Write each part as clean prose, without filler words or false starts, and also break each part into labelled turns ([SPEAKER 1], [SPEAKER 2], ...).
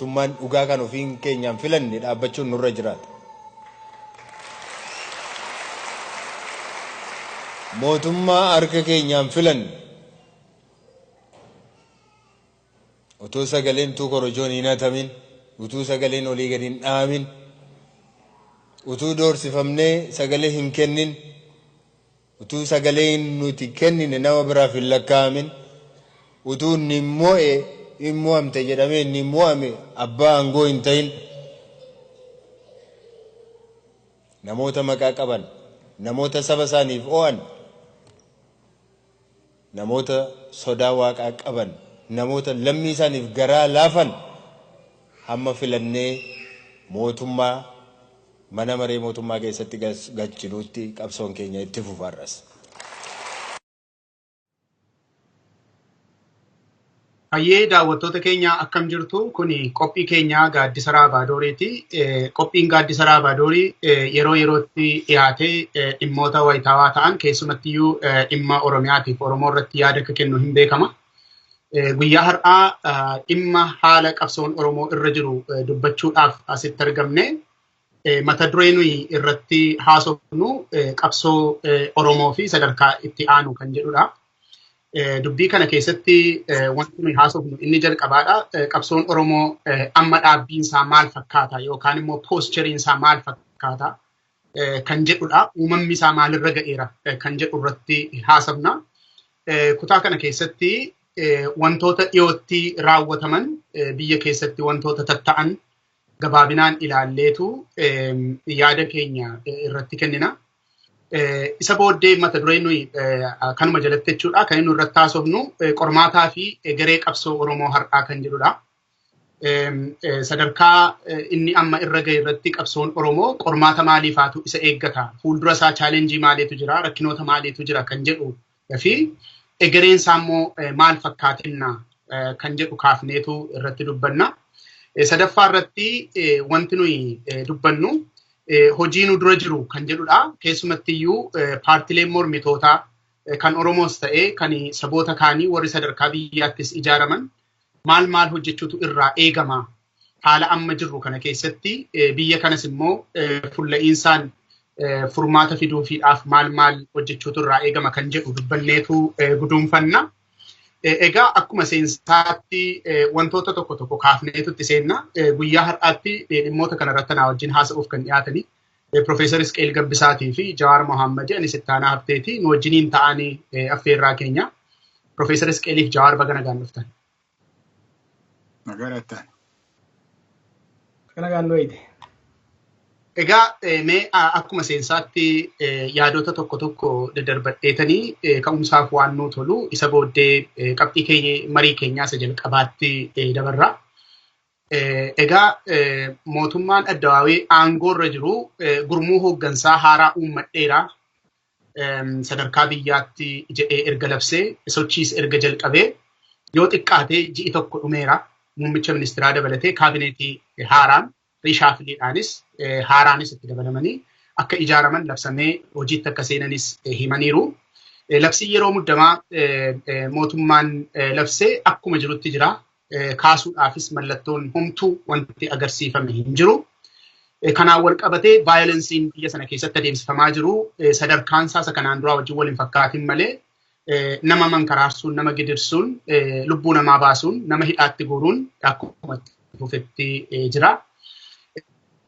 [SPEAKER 1] Mootummaan dhugaa kan ofiin keenyaan filanne dhaabbachuun nurra jiraata. Mootummaa harka keenyaan filanne otoo sagaleen utuu korojoon hin hatamin, utuu sagaleen olii gadi hin dhahamin, utuu doorsifamnee sagalee hin kennin, utuu sagalee nuti kennine nama biraaf hin lakkaa'amin, utuu inni mo'e hin mo'amte jedhamee inni mo'ame abbaa aangoo hin ta'in, namoota maqaa qaban, namoota saba isaaniif oo'an, namoota sodaa waaqaa qaban, namoota lammii isaaniif garaa laafan hamma filannee mootummaa mana maree mootummaa keessatti galchinuutti qabsoon keenya itti fufa har'as.
[SPEAKER 2] Hayyee, daawwattoota keenya, akkam jirtu? Kuni qophii keenya Gaaddisa Raabaa Dooriiti. Qophiin Gaaddisa Raabaa Doorii yeroo yerootti dhiyaatee dhimmoota wayitaawaa ta'an, keessumattiyyuu dhimma Oromiyaatiif Oromoo irratti yaada akka kennu hin beekama. Guyyaa har'aa dhimma haala qabsoon Oromoo irra jiru dubbachuudhaaf asitti argamne. Mata duree nuyi irratti haasofnu qabsoo Oromoo fi sadarkaa itti aanu kan jedhudha. Dubbii kana keessatti wanti nuyi haasofnu inni jalqabaadha. Qabsoon Oromoo amma dhaabbiin isaa maal fakkaata yookaan immoo poscheriin isaa maal fakkaata kan jedhudha. Uumamni isaa maalirra ga'eera kan jedhu irratti haasofna. Kutaa kana keessatti wantoota dhiyootti raawwataman, biyya keessatti wantoota tatta'an gabaabinaan ilaalleetu yaada keenya irratti kennina. Isa booddee mata duree nuyi kanuma jalatti jechuudha kan inni irratti haasofnu qormaataa fi egeree qabsoo Oromoo har'aa kan jedhudha. Sadarkaa inni amma irra gahe irratti qabsoon Oromoo qormaata maaliifaatu isa eeggata? Fuuldura isaa challenge maaliitu jira? Rakkinoota maaliitu jira kan jedhu fi egereen isaa immoo maal fakkaatinna kan jedhu kaafneetu irratti dubbanna. Sadaffaa irratti wanti nuyi dubbannu hojii nu dura jiru kan jedhudha. Keessumattiyyuu paartileen mormitootaa kan Oromoos ta'ee kan saboota kaanii warri sadarkaa biyyaattis ijaaraman maal maal hojjechuutu irraa eegama? Haala amma jirru kana keessatti biyya kanas immoo fulla'iinsaan furmaata fiduufiidhaaf maal maal hojjechuutu irraa eegama kan jedhu dubbanneetu guduunfanna. Egaa akkuma seensaatti wantoota tokko tokko kaafneetu itti seenna. Guyyaa har'aatti dhimmoota kanarratti naa wajjin haasa'uuf kan dhiyaatanii Profeesar Isqeel Gabbisaatii fi Jawaar Mohaammed, anis Ittaanaa Habteeti, nu wajjiniin ta'anii affeerraa keenya. Profeesar Isqeeliif Jawaar, baga nagaan dhuftan.
[SPEAKER 3] Nagaadhaan.
[SPEAKER 4] Nagaan nu eeyite.
[SPEAKER 2] Egaa mee akkuma seensaatti yaadota tokko tokko daddarbadheetanii ka'umsaaf waan nuu tolu, isa booddee qabxii keenya marii keenyaa isa jalqabaatti dabarra. Egaa mootummaan addawaawee aangoo irra jiru gurmuu hooggansaa haaraa uummadheera sadarkaa biyyaatti jedhee erga labsee, sochiis erga jalqabee yoo xiqqaatee ji'i tokko dhumeera. Muummicha ministeeraa dabalatee kaabineetii haaraan reshuffleiidhaanis haaraanis itti dabalamanii akka ijaaraman labsamee hojiitti akka seenanis himaniiru. Labsiin yeroo muddamaa mootummaan labsee akkuma jirutti jira. Kaasuudhaafis mallattoon homtuu wanti agarsiifame hin jiru. Kanaan wal qabatee violenceiin biyya sana keessatti adeemsifamaa jiru sadarkaan isaa kanaan duraa wajjin wal hin fakkaatin malee nama mankaraarsuun, nama gidirsuun, lubbuu namaa baasuun, nama hidhaatti guuruun akkuma fufetti jira.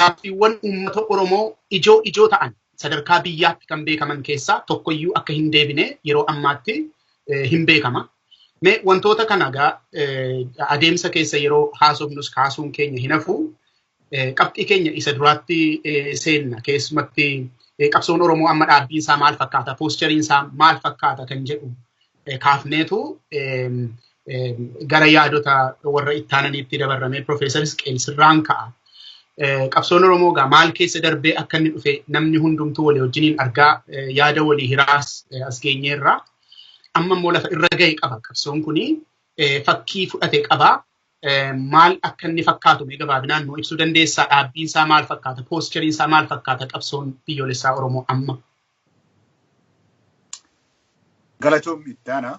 [SPEAKER 2] Gaaffiiwwan uummata Oromoo ijoo ijoo ta'an sadarkaa biyyaatti kan beekaman keessaa tokkoyyuu akka hin deebine yeroo ammaatti hin beekama. Mee wantoota kana egaa adeemsa keessa yeroo haasofnus kaasuun keenya hin hafu. Qabxii keenya isa duraatti seenna. Keessumatti qabsoon Oromoo amma dhaabbiin isaa maal fakkaata, poscheriin isaa maal fakkaata kan jedhu kaafneetu gara yaadota warra ittaananiitti dabarramee Profeesar Isqeel sirraan ka'a. Qabsoon Oromoo egaa maal keessa darbee akka inni dhufe namni hundumtuu walii wajjiniin argaa, yaada walii hiraas as geenyeerra. Amma immoo lafa irra gahe qaba. Qabsoon kuni fakkii fudhate qaba. Maal akka inni fakkaatu mee gabaabinaan nu ibsuu dandeessaa? Dhaabbiin isaa maal fakkaata? Poscheriin isaa maal fakkaata? Qabsoon biyyoolessaa Oromoo amma.
[SPEAKER 3] Galatoom, Ittaanaa.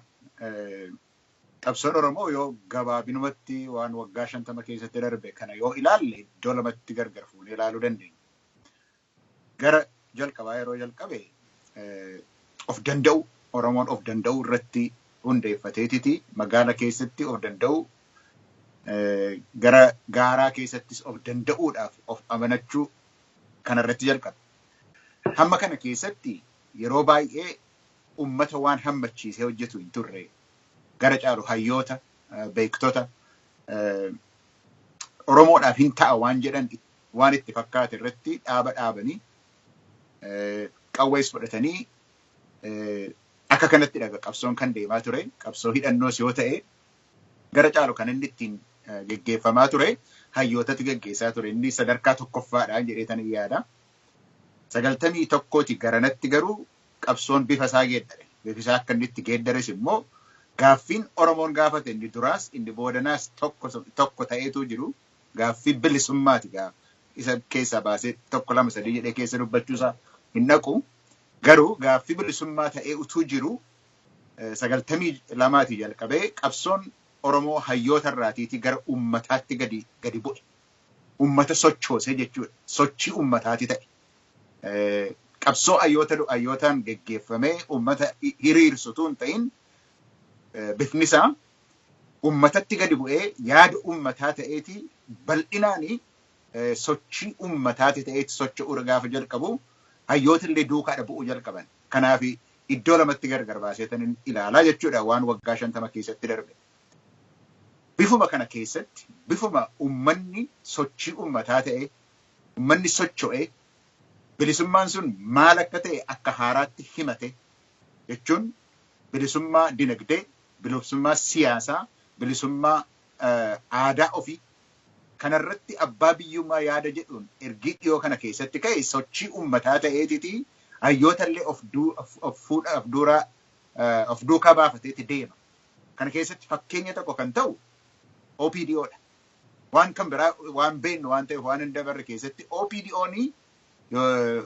[SPEAKER 3] Qabsoon Oromoo yoo gabaabinumatti waan waggaa 50 keessatti darbe kana yoo ilaalle iddoo lamatti gargar fuunee ilaaluu dandeenya. Gara jalqabaa yeroo jalqabe of danda'u, Oromoon of danda'u irratti hundeeffateetiti magaala keessatti of danda'u, gara gaaraa keessattis of danda'uudhaaf of amanachuu kanarratti jalqabe. Hamma kana keessatti yeroo baay'ee ummata waan hammachiisee hojjetu hin turre. Gara caalu hayyoota, beektota Oromoodhaaf hin ta'a waan jedhan waan itti fakkaate irratti dhaaba dhaabanii qawwees fudhatanii akka kanatti dhaga qabsoon kan deemaa ture. Qabsoo hidhannoos yoo ta'e gara caalu kan inni ittiin geggeeffamaa ture hayyootatu geggeessaa ture. Inni sadarkaa tokkoffaadhaan jedhee yaada. 91 garanatti garuu qabsoon bifa isaa geeddare. Bifi isaa akka inni itti geeddares immoo gaaffiin Oromoon gaafate inni duraas inni boodanaas tokko ta'eetu jiru. Gaaffii bilisummaati isa keessaa baasee 1 2 3 jedhee keessa dubbachuusaa hin dhaqu. Garuu gaaffii bilisummaa ta'ee utuu jiru 92 jalqabee qabsoon Oromoo hayyoota irraatiitii gara ummataatti gadi bu'e. Ummata sochoosee jechuudha. Sochii ummataati ta'e. Qabsoo hayyootaan geggeeffamee ummata hiriirsutu hin ta'in bifni isaa ummatatti gadi bu'ee yaada ummataa ta'eeti bal'inaani sochii ummataati ta'eeti socho'uu gaafa jalqabu hayyoota illee duukaadha bu'uu jalqaban. Kanaaf iddoo lamatti gargar baaseetan ilaalaa jechuudha waan waggaa 50 keessatti darbe. Bifuma kana keessatti bifuma ummanni sochii ummataa ta'e ummanni socho'ee bilisummaan sun maal akka ta'e akka haaraatti himate jechuun bilisummaa dinagdee, bilisummaa siyaasaa, bilisummaa aadaa ofii kanarratti abbaa biyyummaa yaada jedhuun ergi dhiyoo kana keessatti ka'e sochii ummataa ta'eetiti hayyoota illee of duukaa baafateeti deema. Kana keessatti fakkeenya tokko kan ta'u OPDOdha. Waan kan biraa waan beeknu waan ta'eef waan hin dabarre keessatti OPDO'n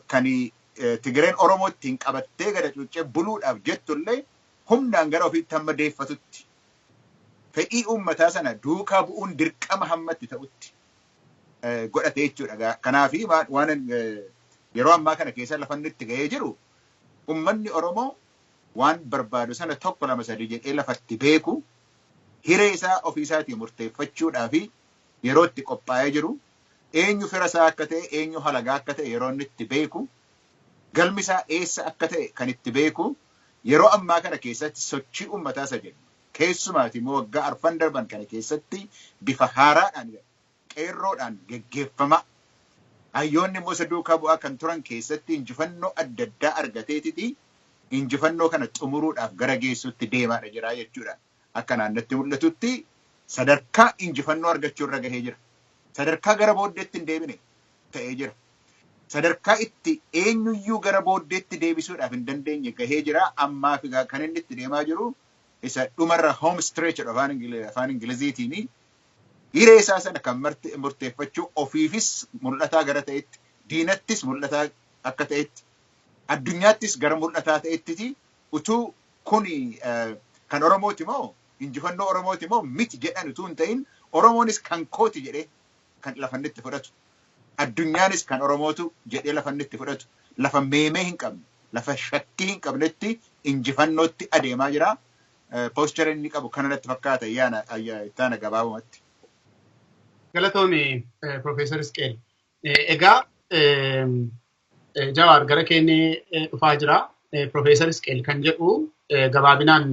[SPEAKER 3] kan Tigireen Oromoo ittiin qabattee gada cuuccee buluudhaaf jettullee humnaan gara ofiitti hamma deeffatutti fedhii uummataa sana duukaa bu'uun dirqama hammatti ta'utti godhate jechuudha. Kanaaf waan yeroo ammaa kana keessa lafa inni itti ga'ee jiru uummanni Oromoo waan barbaadu sana 1 2 3 jedhee lafatti beeku hiree isaa ofiisaatii murteeffachuudhaa fi yeroo itti qophaa'ee jiru eenyu fira isaa akka ta'e eenyu halagaa akka ta'e yeroo inni itti beeku galmi isaa eessa akka ta'e kan itti beeku yeroo ammaa kana keessatti sochii uummataa isa jennu keessumaati immoo waggaa 4 darban kana keessatti bifa haaraadhaan qeerroodhaan geggeeffama. Hayyoonni immoo isa duukaa bu'aa kan turan keessatti injifannoo adda addaa argateetiti injifannoo kana xumuruudhaaf gara geessutti deemaadha jira jechuudha. Akka naannatti mul'atutti sadarkaa injifannoo argachuu irra gahee jira. Sadarkaa gara booddeetti hin deebine ta'ee jira. Sadarkaa itti eenyuyyuu gara booddeetti deebisuudhaaf hin dandeenye gahee jira. Ammaa fi kan inni itti deemaa jiru isa dhumarra home stretch afaan Ingiliziitiin hiree isaa sana kan murteeffachuu ofiifis mul'ataa gara ta'etti, diinattis mul'ataa akka ta'etti, addunyaattis gara mul'ataa ta'ettiti utuu kuni kan Oromooti moo injifannoo Oromooti moo miti jedhan utuu hin ta'in Oromoonis kan kooti jedhee kan lafa inni itti fudhatu. Addunyaanis kan Oromootu jedhee lafa inni itti fudhatu. Lafa meemee hin qabne, lafa shakkii hin qabnetti injifannootti adeemaa jira. Posture inni qabu kanarratti fakkaata ittaana gabaabumatti.
[SPEAKER 2] Galatoomi Profeesar Isqeel. Egaa Jawaar gara keenyee dhufaa jira. Profeesar Isqeel kan jedhu gabaabinaan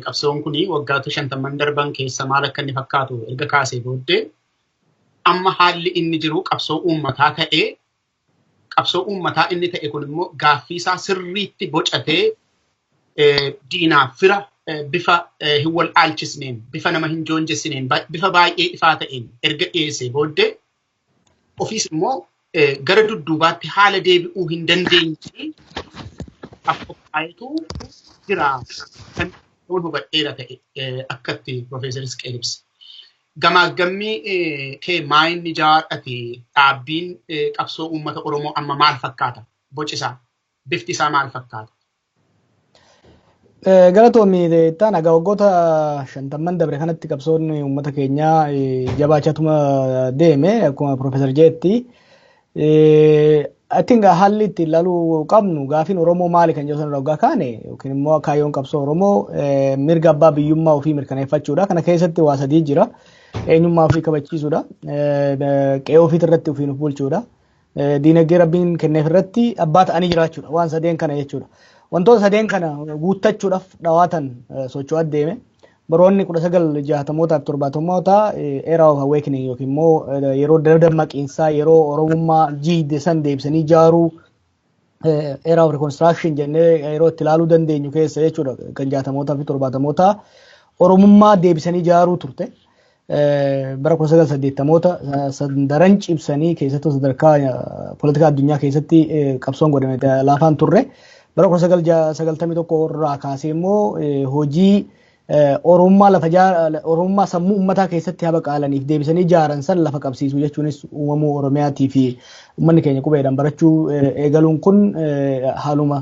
[SPEAKER 2] qabsoon kuni waggoota 50 darban keessa maal akka inni fakkaatu erga kaasee booddee amma haalli inni jiru qabsoo uummataa ta'ee qabsoo uummataa inni ta'e kun immoo gaaffii isaa sirriitti bocatee diinaaf fira bifa hin wal dhaalchisneen bifa nama hin joonjessineen bifa baay'ee ifaa ta'een erga dhiyeessee booddee ofiis immoo gara dudduubaatti haala deebi'uu hin dandeenye qophaa'etu jira kan hubadheera ta'e akkatti Profeesar Isqeel ibse. Gamaaggamni kee maayinni jawaadhati dhaabbiin qabsoo uummata Oromoo amma maal fakkaata? Boci isaa, bifti isaa maal fakkaata?
[SPEAKER 4] Galatoomi ta'an egaa waggoota 50 dabre kanatti qabsoonni uummata keenyaa jabaachatuma deeme akkuma Profeesar jeetti. I think haalli itti ilaaluu qabnu gaafiin Oromoo maali kan jedhu sana waggaa kaane yookiin immoo kaayyoon qabsoo Oromoo mirga abbaa biyyummaa ofii mirkaneeffachuudha. Kana keessatti waa sadii jira. Eenyummaa ofii kabachiisuudha. Qe'ee ofiit irratti ofiin of bulchuudha. Diinagdee rabbiin kenneef irratti abbaa ta'anii jiraachuudha. Waan sadeen kana jechuudha. Wantoota sadeen kana guuttachuudhaaf dhawaatan socho'aa deeme. Baroonni 1960mootaa fi 70moota era of awakening yookiin immoo yeroo dammaqiinsaa, yeroo Oromummaa jiidhe san deebisanii ijaaruu, era of reconstruction jennee yeroo itti ilaaluu dandeenyu keessa jechuudha, kan 60mootaa fi 70moota Oromummaa deebisanii ijaaruu turte. Bara 1980moota daran cibsanii keessattuu sadarkaa poolitikaa addunyaa keessatti qabsoon godhame laafaan turre. Bara 1991 irraa kaasee immoo hojii Oromummaa lafa Oromummaa sammuu uummataa keessatti haba qaalaniif deebisanii ijaaran san lafa qabsiisuu jechuunis uumamuu Oromiyaatii fi uummanni keenya qubeedhaan barachuu eegaluun kun haaluma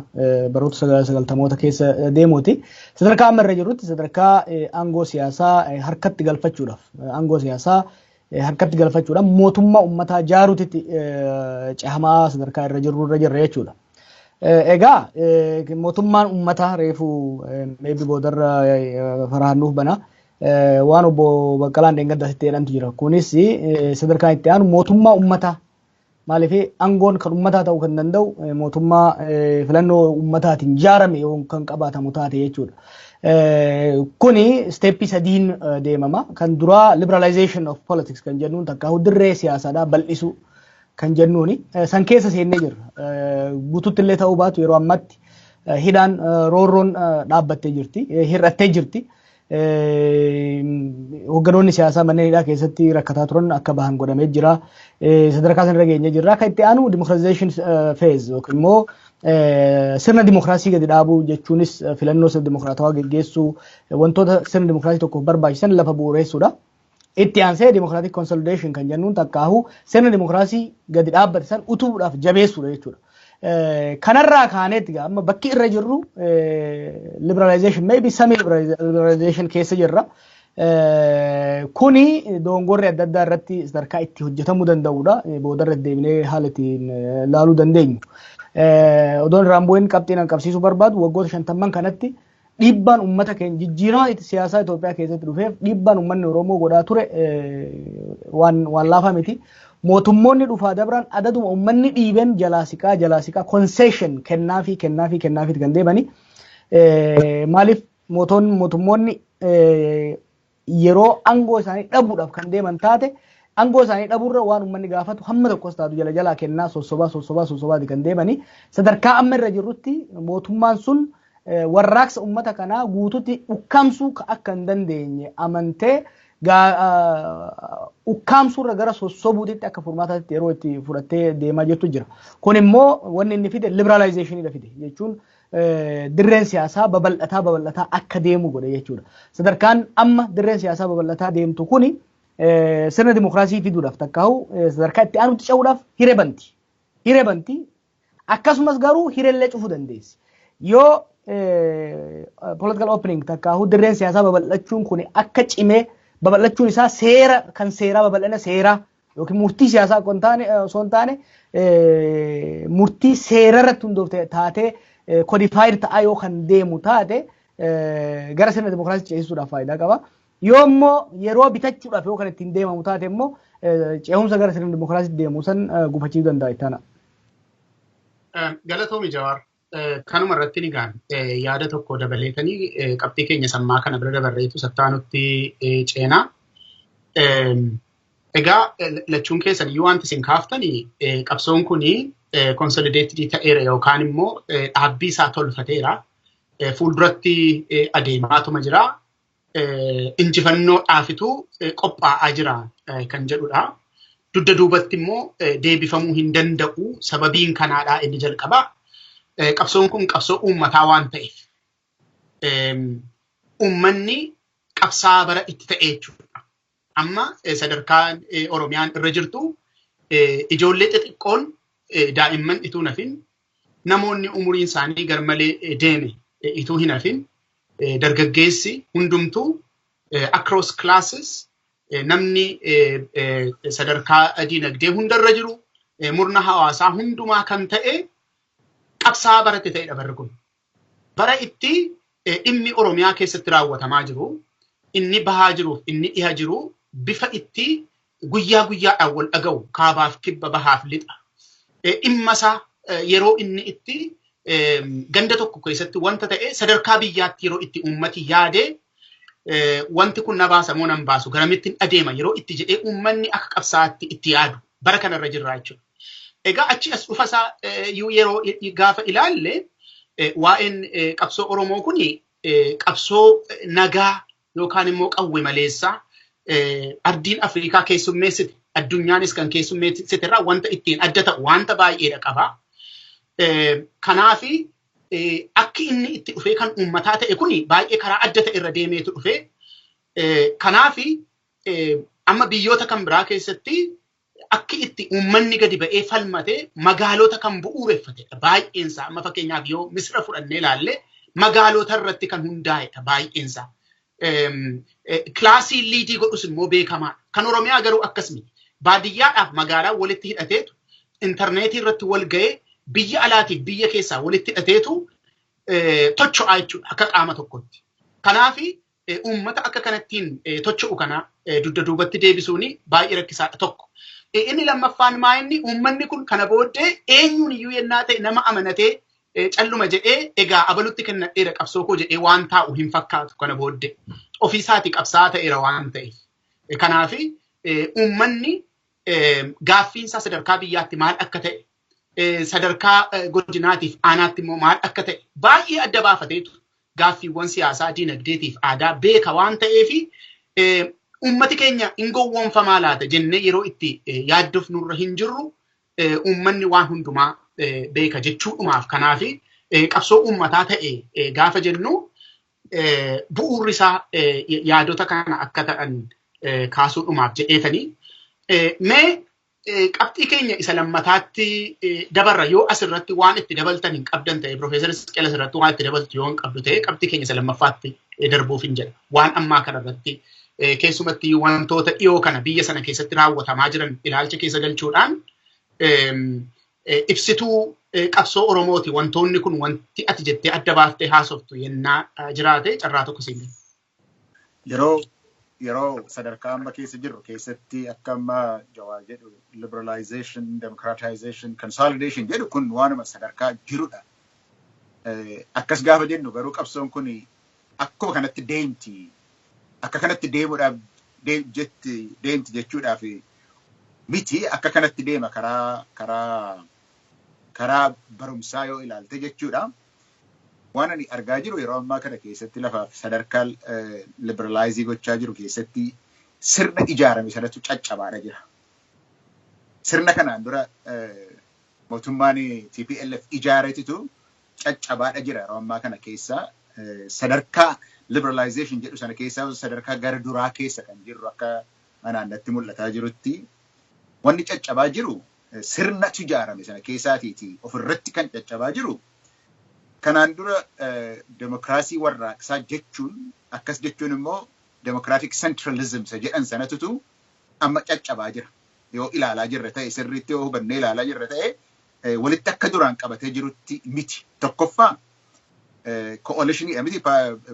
[SPEAKER 4] baroota 90moota keessa deemuuti. Sadarkaa amma irra jirrutti sadarkaa aangoo siyaasaa harkatti galfachuudhaaf, aangoo siyaasaa harkatti galfachuudhaaf mootummaa uummataa ijaaruutitti cehamaa sadarkaa irra jirru irra jirra jechuudha. Egaa mootummaan uummataa reefu maybe boodarra farahannuuf bana. Waan obbo Baqqalaan Dheengaddaa sitti jedhantu jira. Kunis sadarkaan itti aanu mootummaa uummataa. Maaliif, aangoon kan uummataa ta'uu kan danda'u mootummaa filannoo uummataatiin ijaarame kan qabaatamu taate jechuudha. Kuni step sadiin deemama. Kan duraa liberalization of politics kan jennuun takka dirree siyaasaadhaa bal'isuu kan jennuuni. San keessa seennee jirra. Guututti illee ta'uu baatu yeroo ammatti hidhaan roorroon dhaabbattee jirti. Hir'attee jirti. Hoogganoonni siyaasaa manneen hidhaa keessatti rakkataa turan akka bahan godhamee jira. Sadarkaa sanarra geenyee jirra. Kan itti aanu democratization phase yookiin immoo sirna dimokiraasii gadi dhaabuu jechuunis filannoo sirna dimokiraatawaa geggeessuu, wantoota sirna dimokiraasii tokkoof barbaachisan lafa bu'uureessuudha. Itti aansee democratic consolidation kan jennuun takkaahu sirna dimokiraasii gadi dhaabbate san utubuudhaaf jabeessuudha jechuudha. Kanarraa kaaneetti amma bakki irra jirru liberalization, maybe semi liberalization keessa jirra. Kuni dogongorri adda addaa irratti sadarkaa itti hojjetamuu danda'udha. Boodarra deebinee haala ittiin ilaaluu dandeenyu. Odoon irraan bu'een qabxiin an qabsiisuu barbaadu, waggoota 50n kanatti dhiibbaan uummata keenya jijjiirama siyaasaa Itoophiyaa keessatti dhufeef dhiibbaan uummanni Oromoo godhaa ture waan laafaa miti. Mootummoonni dhufaa dabran adaduma uummanni dhiibeen jalaa siqaa jalaa siqaa concession kennaafi kennaafi kennaafi kan deemani. Maaliif, mootummoonni yeroo aangoo isaanii dhabuudhaaf kan deeman taate, aangoo isaanii dhabuurra waan uummanni gaafatu hamma tokkos taatu jala jalaa kennaa sossobaa sossobaa sossobaati kan deemani. Sadarkaa amma irra jirrutti mootummaan sun warraaqsa uummata kanaa guututti ukkaamsuu akka hin dandeenye amantee ukkaamsuurra gara sossobuutitti akka furmaataatti yeroo itti fudhattee deemaa jirtu jira. Kun immoo wanni inni fide liberalizationiidha fide jechuun dirreen siyaasaa babal'ataa babal'ataa akka deemu godhe jechuudha. Sadarkaan amma dirreen siyaasaa babal'ataa deemtu kuni sirna dimokiraasii fiduudhaaf takkaahu sadarkaa itti aanutti ce'uudhaaf hiree banti. Hiree banti. Akkasumas garuu hireellee cufuu dandeessi. Yoo political opening takkaahu dirreen siyaasaa babal'achuun kun akka cimee babal'achuun isaa seera kan seeraa babal'ina seeraa yookiin murtii siyaasaa osoo hin taane murtii seera irratti hundoofte taatee codified ta'aa yoo kan deemu taate, gara sirna dimokiraasii ceesisuudhaaf faayidaa qaba. Yoo immoo yeroo bitachuudhaaf yoo kan ittiin deemamu taate immoo ce'umsa gara sirna dimokiraasii deemu san gufachiisuu danda'a ittaana.
[SPEAKER 2] Galatoomi Jawaar. Kanuma irratti ni gaan yaada tokko dabaleetanii qabxii keenya sammaa kana bira dabarreetu sattaanutti ceenaa. Egaa lachuun keessan iyyuu wanti isin kaaftanii qabsoon kuni consolidated ta'eera yookaan immoo dhaabbii isaa tolfateera. Fuulduratti adeemaatuma jira. Injifannoo dhaafitu qophaa'aa jira kan jedhudha. Dugda duubatti immoo deebifamuu hin danda'u, sababiin kanaadhaa inni jalqabaa. Qabsoon kun qabsoo uummataa waan ta'eef uummanni qabsaa bara itti ta'e jechuudha. Amma sadarkaa Oromiyaan irra jirtu ijoollee xixiqqoon, daa'imman ituu hin hafin, namoonni umuriin isaanii garmalee deeme ituu hin hafin Dargaggeessi hundumtuu across classes, namni sadarkaa diinagdee hundarra jiru, murna hawaasaa hundumaa kan ta'e qabsaa barate ta'edha barri kun. Bara itti dhimmi Oromiyaa keessatti raawwatamaa jiru, inni bahaa jiruuf inni dhiha jiru, bifa itti guyyaa guyyaadhaan wal dhaga'u, kaabaaf kibba, bahaaf lixa. Dhimma isaa yeroo inni itti ganda tokko keessatti wanta ta'e sadarkaa biyyaatti yeroo itti uummati yaadee, wanti kun na baasa moo nan baasu, garamittiin adeema yeroo itti jedhee uummanni akka qabsaa'aatti itti yaadu bara kanarra jirra jechuudha. Egaa achi as dhufasaa yeroo gaafa ilaalle, waa'een qabsoo Oromoo kuni qabsoo nagaa yookaan immoo qawwe maleessaa ardiin Afrikaa keessummeessite, addunyaanis kan keessummeessite irraa wanta ittiin adda ta'u wanta baay'eedha qaba. Kanaafi akki inni itti dhufee kan uummataa ta'e kuni baay'ee karaa adda ta'e irra deemeetu dhufee. Kanaafi amma biyyoota kan biraa keessatti akki itti uummanni gadi ba'ee falmatee magaalota kan bu'uureffatedha baay'eensaa. Amma fakkeenyaaf yoo Misira fudhannee ilaalle, magaalota irratti kan hundaa'edha baay'eensaa. Classii lead godhus immoo beekamaadha. Kan Oromiyaa garuu akkas miti. Baadiyyaadhaaf magaalaa walitti hidhateetu intarneetii irratti wal ga'ee, biyya alaatiif biyya keessaa walitti hidhateetu tocho'aa jechuudha akka qaama tokkotti. Kanaafi uummata akka kanattiin tocho'u kana dugda duubatti deebisuun baay'ee rakkisaadha tokko. Inni lammaffaan maa inni, uummanni kun kana booddee eenyuun iyyuu yennaa ta'e nama amanatee calluma jedhee, egaa abalutti kennadheera qabsoo koo jedhee waan taa'u hin fakkaatu kana booddee. Ofiisaatii qabsaa'aa ta'eera waan ta'eef. Kanaafi uummanni gaaffiinsaa sadarkaa biyyaatti maal akka ta'e, sadarkaa godinaatiif aanaatti immoo maal akka ta'e baay'ee adda baafateetu gaaffiiwwan siyaasaa, diinagdeetiif aadaa beeka waan ta'eefi, uummati keenya hin gowwoomfamaa laata jennee yeroo itti yaaddoof nurra hin jirru, uummanni waan hundumaa beeka jechuudhumaaf. Kanaafi qabsoo uummataa ta'e gaafa jennu bu'uurri isaa yaadota kana akka ta'an kaasuudhumaaf jedheetanii. Mee qabxii keenya isa lammataatti dabarra. Yoo asirratti waan itti dabaltan hin qabdan ta'e, Piroofeesar Isqeel asirratti waan itti dabaltu yoo hin qabdu ta'e, qabxii keenya isa lammaffaatti darbuuf hin jedha. Waan ammaa kanarratti, keessumatti wantoota dhiyoo kana biyya sana keessatti raawwatamaa jiran ilaalcha keessa galchuudhaan, ibsituu qabsoo Oromooti wantoonni kun wanti ati jettee adda baaftee haasoftu yennaa jiraate, carraa tokko siin.
[SPEAKER 3] Yeroo sadarkaa amma keessa jirru keessatti, akka amma Jawaar jedhu, liberalization, democratization, consolidation jedhu kun waanuma sadarkaa jirudha. Akkas gaafa jennu garuu qabsoon kun akkuma kanatti deemti. Akka kanatti deemuudhaaf jetti deemti jechuudhaaf miti. Akka kanatti deema karaa barumsaa yoo ilaalte jechuudha. Waan ani argaa jiru yeroo ammaa kana keessatti, lafaaf sadarkaa liberalize gochaa jiru keessatti, sirna ijaarame sanatu caccabaadha jira. Sirna kanaan dura mootummaan TPLF ijaareetitu caccabaadha jira yeroo ammaa kana keessa. Sadarkaa liberalization jedhu sana keessaa sadarkaa gara duraa keessa kan jirru akka anaan natti mul'ataa jirutti, wanni caccabaa jiru sirnatu ijaarame sana keessaatiiti ofirratti kan caccabaa jiru. Kanaan dura demokiraasii warraaqsaa jechuun, akkas jechuun immoo democratic centralism isa jedhan sanatutu amma caccabaa jira. Yoo ilaalaa jirra ta'e, sirriitti yoo hubannee ilaalaa jirra ta'e, walitti akka duraan qabatee jirutti miti. Tokkoffaa, coalitioniidha miti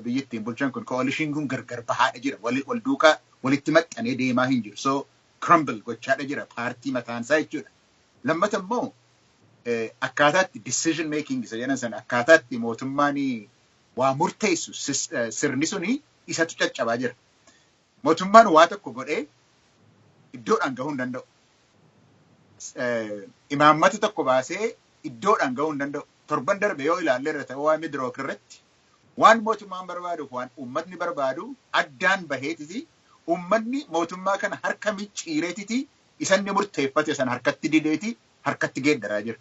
[SPEAKER 3] biyyi ittiin bulchan kun? Coalitioniin kun gargar bahaadha jira. Wal duukaa walitti maxxanee deemaa hin jiru. So crumble gochaadha jira paartii mataansaa jechuudha. Lammata immoo akkaataatti decision making isa jedhan sana, akkaataatti mootummaan waa murteessu, sirni suni isatu caccabaa jira. Mootummaan waa tokko godhee iddoodhaan gahuu hin danda'u. Imaammata tokko baasee iddoodhaan gahuu hin danda'u. Torban darbe yoo ilaalle irra ta'uu, waan Midrook irratti waan mootummaan barbaaduuf waan uummatni barbaadu addaan baheetiti, uummanni mootummaa kana harka micciireetiti isanni murteeffate sana harkatti dideeti harkatti geeddaraa jira.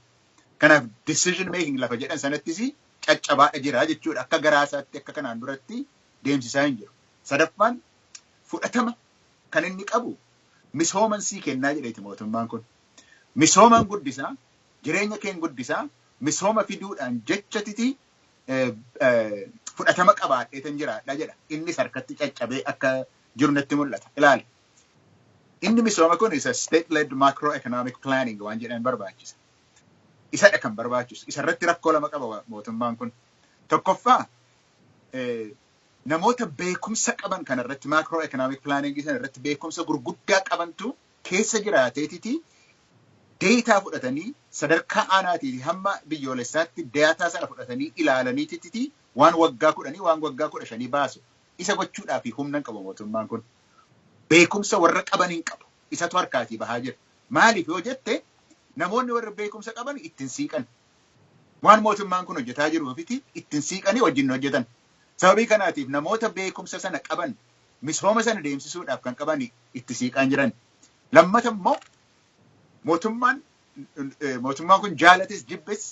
[SPEAKER 3] Kanaaf decision making lafa jedhan sanattis caccabaadha jira jechuudha. Akka garaa isaatti akka kanaan duratti deemsisaa hin jiru. Sadaffaan, fudhatama kan inni qabu misooman sii kennaa jedheeti mootummaan kun. Misooman guddisaa, jireenya keen guddisaa, misooma fiduudhaan jechatiti. Fudhatama qabaadheetan jiraadha jedha. Innis harkatti caccabee akka jiru natti mul'ata. Ilaali. Inni misooma kun isa state-led macroeconomic planning waan jedhan barbaachisa. Isadha kan barbaachisu. Isarratti rakkoo lama qaba mootummaan kun. Tokkoffaa, namoota beekumsa qaban kanarratti, macroeconomic planning sana irratti beekumsa gurguddaa qabantu keessa jiraateetiti data fudhatanii, sadarkaa aanaatii hamma biyyoolessaatti data sana fudhatanii ilaalaniititi waan waggaa 10, waan waggaa 15 baasu. Isa gochuudhaaf humna hin qabu mootummaan kun. Beekumsa warra qaban hin qabu. Isatu harkaatii bahaa jira. Maaliif yoo jette, namoonni warra beekumsa qaban ittiin siiqan. Waan mootummaan kun hojjetaa jiruufiti ittiin siiqanii wajjin hojjetan. Sababii kanaatiif namoota beekumsa sana qaban, misooma sana deemsisuudhaaf kan qaban, itti siiqaan jiran. Lammata immoo mootummaan kun jaalates jibbes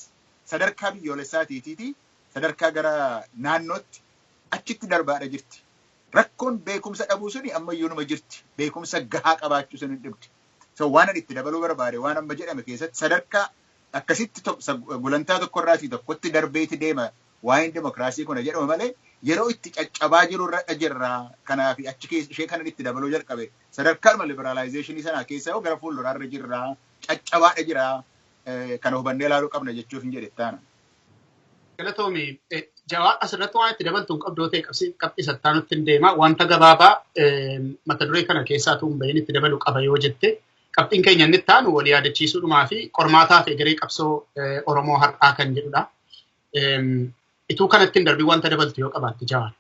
[SPEAKER 3] sadarkaa biyyoolessaatiitiiti sadarkaa gara naannootti achitti darbaadha jirti. Rakkoon beekumsa dhabuu suni ammayyuu numa jirti. Beekumsa gahaa qabaachuu sun hin dhibdi. So waan ani itti dabaluu barbaade, waan amma jedhame keessatti sadarkaa akkasitti gulantaa tokkorraatii tokkotti darbeeti deema waa'een dimokiraasii kuna jedhama malee, yeroo itti caccabaa jiru irra jirra. Kanaaf achi keessa ishee kanan itti dabaluu jalqabe, sadarkaadhuma liberalization sanaa keessa yoo gara fuulduraarra jirra, caccabaadha jira, kana hubannee ilaaluu qabna jechuuf hin jedhe taana.
[SPEAKER 2] Galatoomi. Jawaar, asirratti waan itti dabaltu hin qabdoo ta'e, qabxii sattaanutti hin deema. Wanta gabaabaa mata duree kana keessaa tuun bahin itti dabalu qaba yoo jette, qabxiin keenya inni itti aanu wal yaadachiisuudhumaa fi qormaataa fi egeree qabsoo Oromoo har'aa kan jedhudha. Ituu kanatti hin darbii wanta dabaltu yoo qabaatte, Jawaar.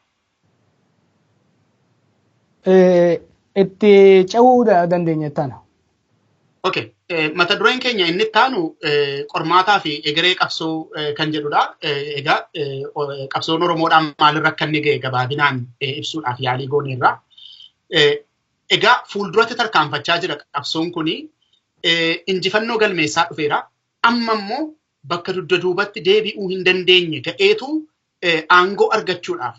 [SPEAKER 4] Itti ce'uu dandeenya tana.
[SPEAKER 2] Okay. Mata dureen keenya inni itti aanu qormaataa fi egeree qabsoo kan jedhudha. Egaa qabsoon Oromoodhaan maalirra akka inni ga'e gabaabinaan ibsuudhaaf yaalii gooneerra. Egaa fuulduratti tarkaanfachaa jira qabsoon kuni. Injifannoo galmeessaa dhufeera. Amma immoo bakka dugda duubatti deebi'uu hin dandeenye ga'eetu aangoo argachuudhaaf,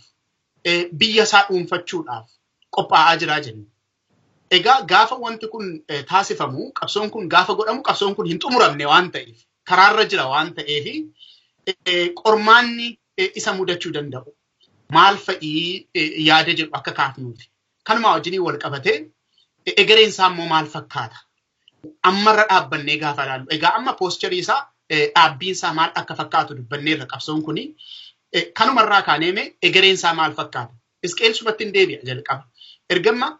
[SPEAKER 2] biyya isaa dhuunfachuudhaaf qophaa'aa jira jenna. Egaa gaafa wanti kun taasifamu, qabsoon kun gaafa godhamu, qabsoon kun hin xumuramne waan ta'eef, karaarra jira waan ta'eef, qormaanni isa mudachuu danda'u maal fa'ii yaada jedhu akka kaafnuufi. Kanuma wajjiniin wal qabatee egereen isaa immoo maal fakkaata? Ammarra dhaabbannee gaafa ilaallu. Egaa amma posture isaa, dhaabbiin isaa maal akka fakkaatu dubbanneerra qabsoon kuni. Kanumarraa kaaneeme egereen isaa maal fakkaata? Isqeel, sumatti hin deebi'a jalqaba. Ergamma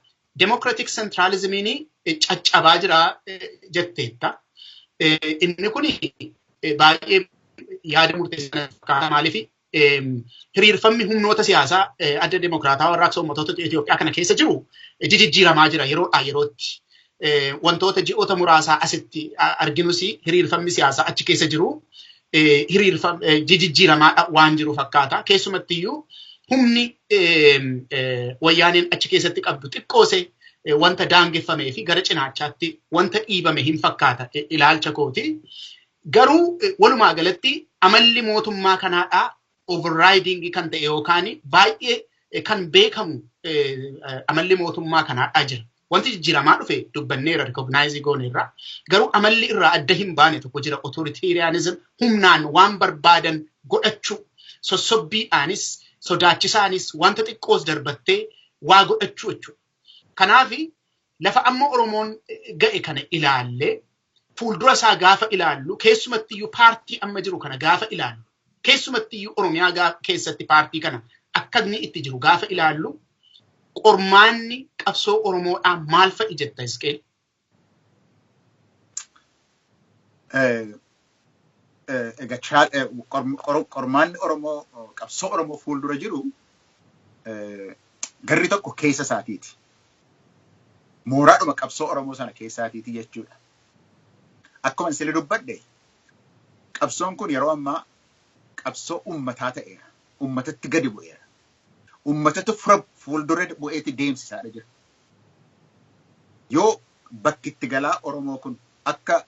[SPEAKER 2] democratic centralismiin caccabaa jira jetteetta. Inni kun baay'ee yaada murteessaa fakkaata. Maaliif, hiriirfamni humnoota siyaasaa adda demokiraataa warraaqsa uummattoota Itoophiyaa kana keessa jiru jijjiiramaa jira yeroodhaa yerootti. Wantoota ji'oota muraasaa asitti arginus hiriirfamni siyaasaa achi keessa jiru jijjiiramaa waan jiru fakkaata. Keessumattiyyuu humni wayyaaneen achi keessatti qabdu xiqqoose wanta daangeffamee fi gara cinaachaatti wanta dhiibame hin fakkaata ilaalcha kooti. Garuu walumaa galatti amalli mootummaa kanaadhaa overriding kan ta'e yookaan baay'ee kan beekamu amalli mootummaa kanaadhaa jira. Wanti jijjiiramaa dhufe dubbanneera, recognize gooneerra. Garuu amalli irraa adda hin baane tokko jira. Authoritarianism, humnaan waan barbaadan godhachuu, sossobbiidhaanis sodaachisaanis wanta xiqqoos darbattee waa godhachuu jechuudha. Kanaaf lafa amma Oromoon ga'e kana ilaallee, fuuldura isaa gaafa ilaallu, keessumattiyyuu paartii amma jiru kana gaafa ilaallu, keessumattiyyuu Oromiyaa keessatti paartii kana akka inni itti jiru gaafa ilaallu, qormaanni qabsoo Oromoodhaa maal fa'i jetta, Isqeel?
[SPEAKER 3] Egaa qormaanni Oromoo, qabsoo Oromoo fuuldura jiru garri tokko keessa isaatiiti. Mooraadhuma qabsoo Oromoo sana keessaatiiti jechuudha. Akkuma sila dubbadhe, qabsoon kun yeroo ammaa qabsoo uummataa ta'eera. Uummatatti gadi bu'eera. Uummatatu fuuldura bu'eeti deemsisaadha jira. Yoo bakki itti galaa Oromoo kun akka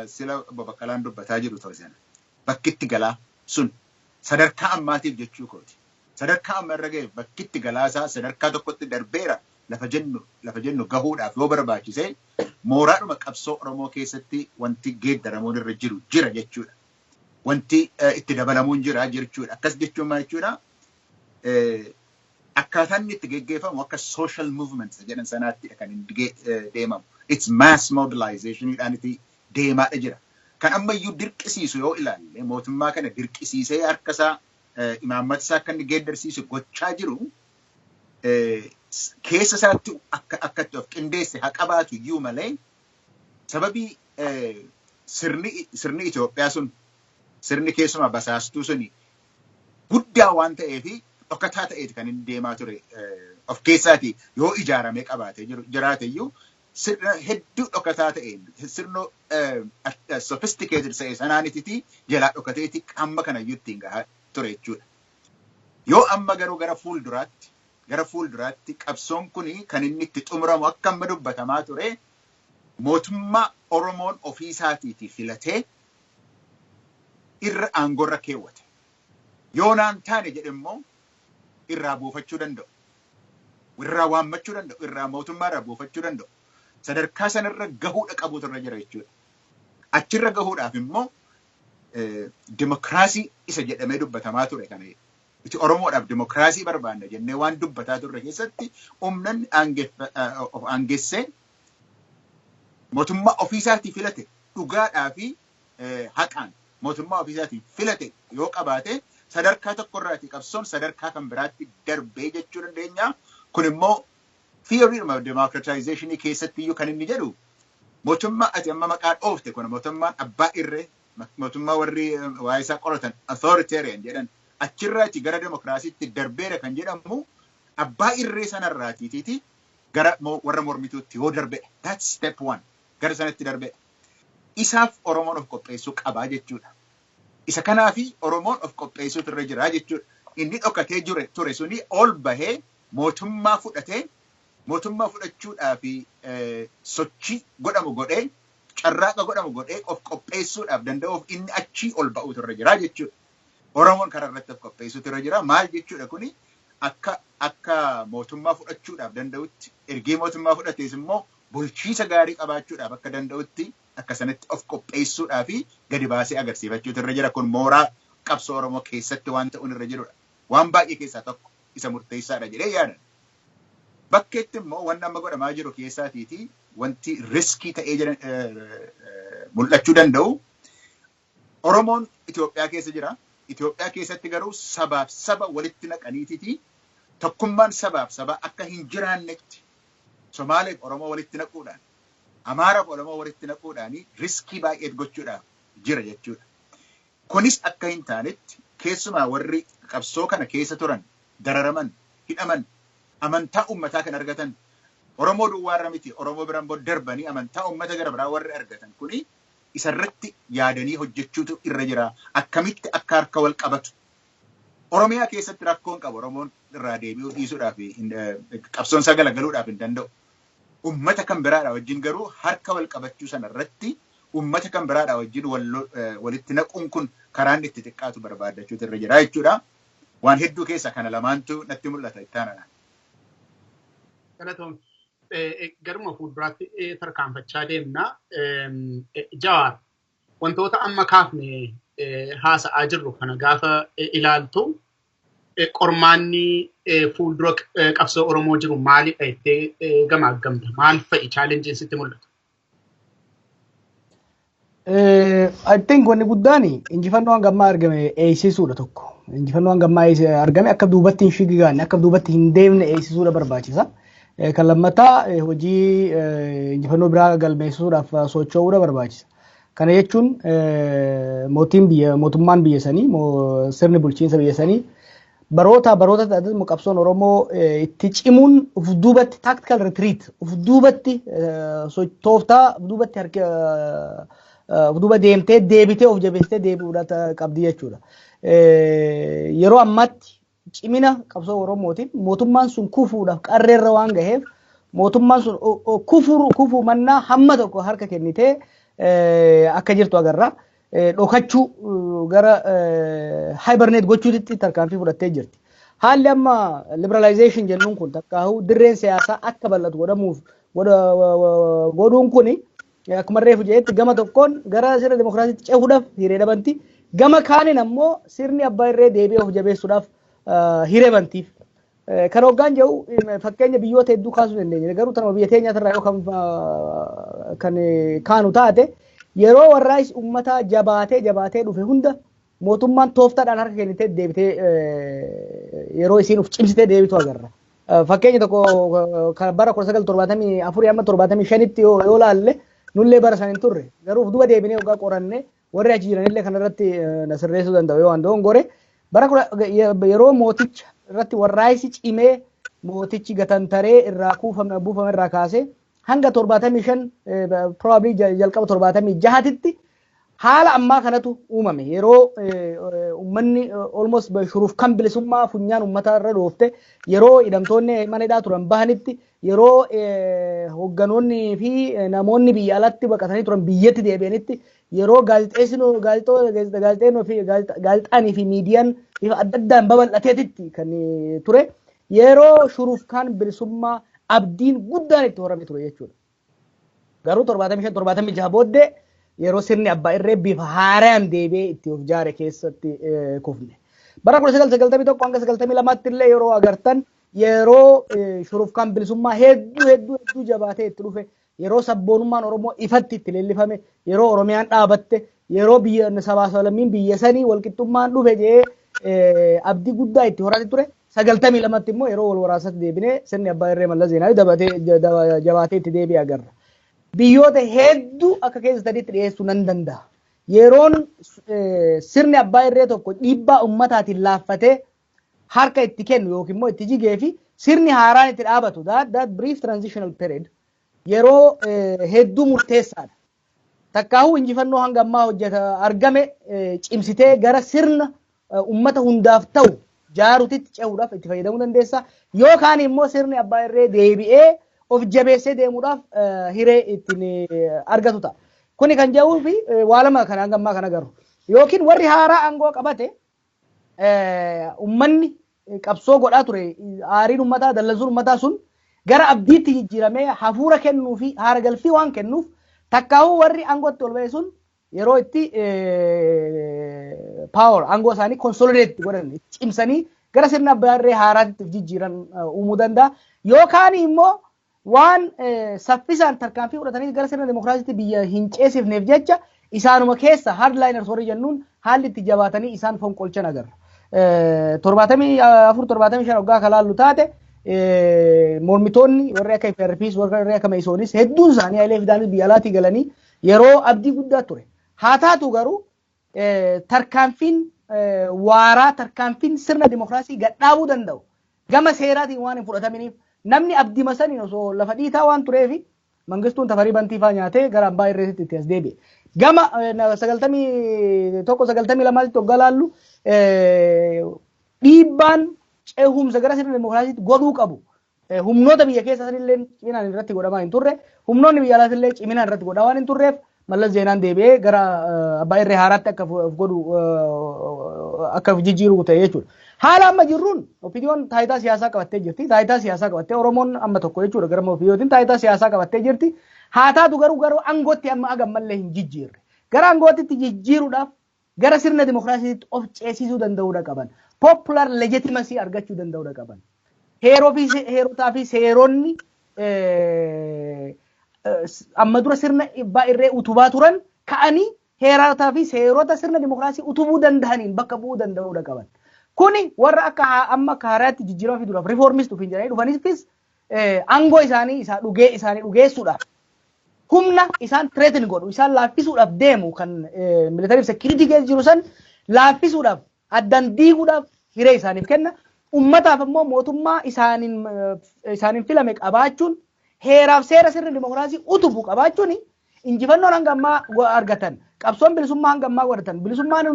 [SPEAKER 3] sila Baqqalaan dubbataa jiru ta'e sana, bakki itti galaa sun sadarkaa ammaatiif jechuu kooti. Sadarkaa amma irra ga'e, bakki itti galaasaa sadarkaa tokkotti darbeera lafa jennu gahuudhaaf yoo barbaachise, mooraadhuma qabsoo Oromoo keessatti wanti geeddaramuun irra jiru jira jechuudha. Wanti itti dabalamuun jira jechuudha. Akkas jechuun maal jechuudha? Akkaataan inni itti geggeeffamu akka social movements jedhan sanaatti kan inni deemamu. It's mass mobilizationidhaan itti deemaadha jira. Kan ammayyuu dirqisiisu yoo ilaalle, mootummaa kana dirqisiisee harka isaa, imaammata isaa akka inni geeddarsiisu gochaa jiru, keessa isaatti akka akkatti of qindeesse haa qabaatu iyyuu malee, sababii sirni Itoophiyaa sun, sirni keessumaa basaastuu suni guddaa waan ta'eefi, dhokataa ta'eeti kan inni deemaa ture. Of keessaati yoo ijaaramee qabaatee jiru jiraate iyyuu, sirna hedduu dhokataa ta'een, sirna sophisticated ta'e sanaanititi jalaa dhokateeti hamma kanayyuu ittiin gahaa ture jechuudha. Yoo amma garuu gara fuulduraatti qabsoon kuni kan inni itti xumuramu, akka amma dubbatamaa ture, mootummaa Oromoon ofii isaatiitii filatee irra aangorra keewwate. Yoo naan taane jedhe immoo irraa buufachuu danda'u. Irraa waammachuu danda'u. Irraa mootummaa irraa buufachuu danda'u. Sadarkaa sanarra gahuudha qabuutu irra jira jechuudha. Achirra gahuudhaaf immoo dimokiraasii isa jedhamee dubbatamaa ture kana, itti Oromoodhaaf dimokiraasii barbaanna jennee waan dubbataa turre keessatti, humnanni of aangessee mootummaa ofiisaatii filate, dhugaadhaa fi haqaan mootummaa ofiisaatii filate yoo qabaate, sadarkaa tokkorraati qabsoon sadarkaa kan biraatti darbee jechuu dandeenya. Kun immoo theory democratization keessatti iyyuu kan inni jedhu, mootummaa ati amma maqaa dhoofte kun, mootummaan abbaa irree, mootummaa warri waa'ee isaa qoratan authoritarian jedhan, achirraati gara demokiraasiitti darbeera kan jedhamu abbaa irree sanarraatiitiiti gara warra mormituutti yoo darbedha. That's step one. Gara sanatti darbedha. Isaaf Oromoon of qopheessuu qabaa jechuudha. Isa kanaafi Oromoon of qopheessuutu irra jira jechuudha. Inni dhokatee ture suni ol bahee mootummaa fudhatee, mootummaa fudhachuudhaa fi sochii godhamu godhee, carraaqa godhamu godhee, of qopheessuudhaaf danda'uuf inni achii ol ba'uutu irra jira jechuudha. Oromoon karaa irratti of qopheessuutu irra jira. Maal jechuudha kuni? Akka mootummaa fudhachuudhaaf danda'utti, ergee mootummaa fudhatees immoo bulchiisa gaarii qabaachuudhaaf akka danda'utti, akka sanatti of qopheessuudhaa fi gadi baasee agarsiifachuutu irra jira. Kun mooraa qabsoo Oromoo keessatti waan ta'uun irra jirudha. Waan baay'ee keessaa tokko isa murteessaadha jedhee yaadan. Bakkeetti immoo wanti amma godhamaa jiru keessaatiiti wanti risk ta'ee mul'achuu danda'u. Oromoon Itoophiyaa keessa jira. Itoophiyaa keessatti garuu sabaaf saba walitti naqaniititi tokkummaan sabaaf saba akka hin jiraannetti Somaaleef Oromoo walitti naquudhaan, Amaaraaf Oromoo walitti naquudhaan risk baay'ee gochuudhaaf jira jechuudha. Kunis akka hin taanetti keessumaa warri qabsoo kana keessa turan, dararaman, hidhaman, amantaa uummataa kan argatan, Oromoo duwwaarra miti, Oromoo biraan booda darbanii amantaa uummata gara biraa warri argatan kuni isarratti yaadanii hojjechuutu irra jira. Akkamitti akka harka wal qabatu. Oromiyaa keessatti rakkoon qabu Oromoon irraa deebi'uu dhiisuudhaaf, qabsoon isaa galagaluudhaaf hin danda'u. Uummata kan biraadha wajjin garuu harka wal qabachuu sana irratti uummata kan biraadha wajjin walitti naquun kun karaan itti xiqqaatu barbaaddachuutu irra jira jechuudha. Waan hedduu keessa kana lamaantu natti mul'ata itti aanaa.
[SPEAKER 2] Galatoom. Garuma fuulduraatti tarkaanfachaa deemna. Jawaar, wantoota amma kaafne haasa'aa jirru kana gaafa ilaaltu, qormaanni fuuldura qabsoo Oromoo jiru maalidha jettee gamaaggamta? Maal fa'i challengeiin sitti mul'atu?
[SPEAKER 4] I think wanni guddaan injifannoo hangammaa argame eeysisuudha tokko. Injifannoo hangammaa argame akka duubatti hin shigigaanne, akka duubatti hin deemne eeysisuudha barbaachisa. Kan lammataa hojii injifannoo biraa galmeessisuudhaaf socho'uudha barbaachisa. Kana jechuun mootiin biyya, mootummaan biyya sanii, sirni bulchiinsa biyya sanii baroota baroota qabsoon Oromoo itti cimuun uf duubatti tactical retreat, uf duubatti tooftaa uf duubatti harka uf duuba deemtee deebitee of jabeessitee deebi'uudha qabdi jechuudha. Yeroo ammaatti cimina qabsoo Oromootiin mootummaan sun kufuudhaaf qarreerra waan gaheef, mootummaan sun kufuu mannaa hamma tokko harka kennitee akka jirtu agarra. Dhokachuu, gara hibernate gochuutitti tarkaanfii fudhattee jirti. Haalli amma liberalization jennuun kun, takkaahuu dirreen siyaasaa akka bal'atu godhamuuf godhuun kuni, akkuma reefu jedhetti, gama tokkoon gara sirna dimokiraasiitti cehuudhaaf hiree dhabanti. Gama kaaniin ammoo sirni abbaa irree deebi'ee of jabeessuudhaaf Hiree bantiif. Kan hoggaan jedhu fakkeenya biyyoota hedduu kaasuu dandeenya. Garuu tanuma biyya teenyaatirraa yoo kan kaanu taate, yeroo warraaqsi uummataa jabaatee jabaatee dhufe hunda mootummaan tooftaadhaan harka kennitee deebitee yeroo isiin uf cimsitee deebitu agarra. Fakkeenya tokko kan bara 1974 hamma 75tti yoo laalle, nullee bara san hin turre. Garuu uf duba deebinee hoggaa qoranne, warri achi jiranillee kanarratti na sirreessuu danda'u yoo waan dogongore. Bara yeroo mooticha irratti warraaqsi cimee mootichi gatantaree irraa kuufame buufame irraa kaasee hanga 75, probably jalqaba 76titti haala ammaa kanatu uumame. Yeroo uummanni almost shuruuf kan bilisummaa funyaan uummataa irra dhoofte, yeroo hidhamtoonni mana hidhaa turan bahanitti, yeroo hoogganoonni fi namoonni biyya alatti baqatanii turan biyyatti deebi'anitti, yeroo gaazexeenoo fi gaazexaanii fi miidiyaan bifa adda addaan babal'ateetitti kan ture, yeroo shuruuf kan bilisummaa abdiin guddaan itti horame ture jechuudha. Garuu 75, 76 booddee yeroo sirni abbaa irree bifa haaraan deebi'ee itti of jaare keessatti kufne. Bara 1991 hanga 92tti illee yeroo agartan, yeroo shurufkaan bilisummaa hedduu hedduu hedduu jabaatee itti dhufe, yeroo sabboonummaan Oromoo ifatti itti leellifame, yeroo Oromiyaan dhaabatte, yeroo biyya sabaa sablammiin biyya sanii walqixxummaan dhufe jee abdii guddaa itti horate ture. 92tti immoo yeroo wal waraasatti deebinee sirni abbaa irree Mallas Zeenaawi jabaatee itti deebi'e agarra. Biyyoota hedduu akka keessa sadiitti dhiyeessuu nan danda'a. Yeroon sirni abbaa irree tokko dhiibbaa ummataatiin laaffatee harka itti kennu yookiin immoo itti jigee fi sirni haaraan itti dhaabatu, that brief transitional period, yeroo hedduu murteessaadha. Takkaahuu injifannoo hanga ammaa hojjeta argame cimsitee gara sirna ummata hundaaf ta'u jaarutitti ce'uudhaaf itti fayyadamuu dandeessa. Yookaan immoo sirni abbaa irree deebi'ee of jabeessee deemuudhaaf hiree ittiin argatu ta'a. Kuni kan jedhuu fi waa lama kan hanga ammaa kan agarru. Yookiin warri haaraa aangoo qabate, ummanni qabsoo godhaa ture, aariin ummataa, dallansuun ummataa sun gara abdiitti jijjiiramee hafuura kennuu fi haara galfii waan kennuuf, takkaahuu warri aangootti ol ba'e sun yeroo itti power aangoo isaanii consolidate godhan, cimsanii gara sirna abbaa irree haaraatti jijjiiran uumuu danda'a. Yookaan immoo waan saffisaan tarkaanfii fudhatanii gara sirna dimokiraasiitti biyya hin ceesifneef jecha isaanuma keessa hardliners warri jennuun haalli itti jabaatanii isaan fonqolchan agarra. 74, 75 waggaa kan laallu taate, mormitoonni warri akka FRPs, warri akka Meesoonis hedduun isaanii, Hayilee Fidaanis biyya alaatii galanii yeroo abdii guddaa ture. Haa taatu garuu tarkaanfiin waaraa, tarkaanfiin sirna dimokiraasii gadhaabuu danda'u gama seeraatiin waan hin fudhataminiif, namni abdii masaniin osoo lafa dhiitaa waan tureefi Mangistuun Tafarii Bantii faa nyaatee gara abbaa irreetitti itti as deebi'e. Gama 91, 92tti hoggaa laallu, dhiibbaan ce'umsa gara sirna dimokiraasiitti godhuu qabu humnoota biyya keessa sanillee ciminaan irratti godhamaa hin turre. Humnoonni biyya alaatillee ciminaan irratti godhaa waan hin turreef, Mallas Zeenaan deebi'ee gara abbaa irree haaraatti akka godhu, akka jijjiiru ta'e jechuudha. Haala amma jirruun OPDOn taayitaa siyaasaa qabattee jirti. Taayitaa siyaasaa qabattee Oromoon amma tokko jechuudha, gara OPDOtiin taayitaa siyaasaa qabattee jirti. Haa taatu garuu aangootti amma agammallee hin jijjiirre. Gara aangootti jijjiiruudhaaf gara sirna dimokiraasiitti of ceesisuu danda'uudha qaban. Popular legitimacy argachuu danda'uudha qaban. Heeroo fi heerotaa fi seeronni amma dura sirna abbaa irree utubaa turan ka'anii heerotaa fi seerota sirna dimokiraasii utubuu danda'aniin bakka bu'uu danda'uudha qaban. Kuni warra akka amma akka haaraatti jijjiirama fiduudhaaf reformist ofiin jedhanii dhufaniifis aangoo isaanii isaa dhugee isaanii dhugeessuudhaaf humna isaan threaten godhu, isaan laaffisuudhaaf deemu, kan military security keessa jiru san laaffisuudhaaf, addaan diiguudhaaf hiree isaaniif kenna. Ummataaf immoo mootummaa isaaniin filame qabaachuun, heeraaf seera sirna dimokiraasii utubu qabaachuun, injifannoon hanga ammaa argatan, qabsoon bilisummaa hanga ammaa godhatan, bilisummaan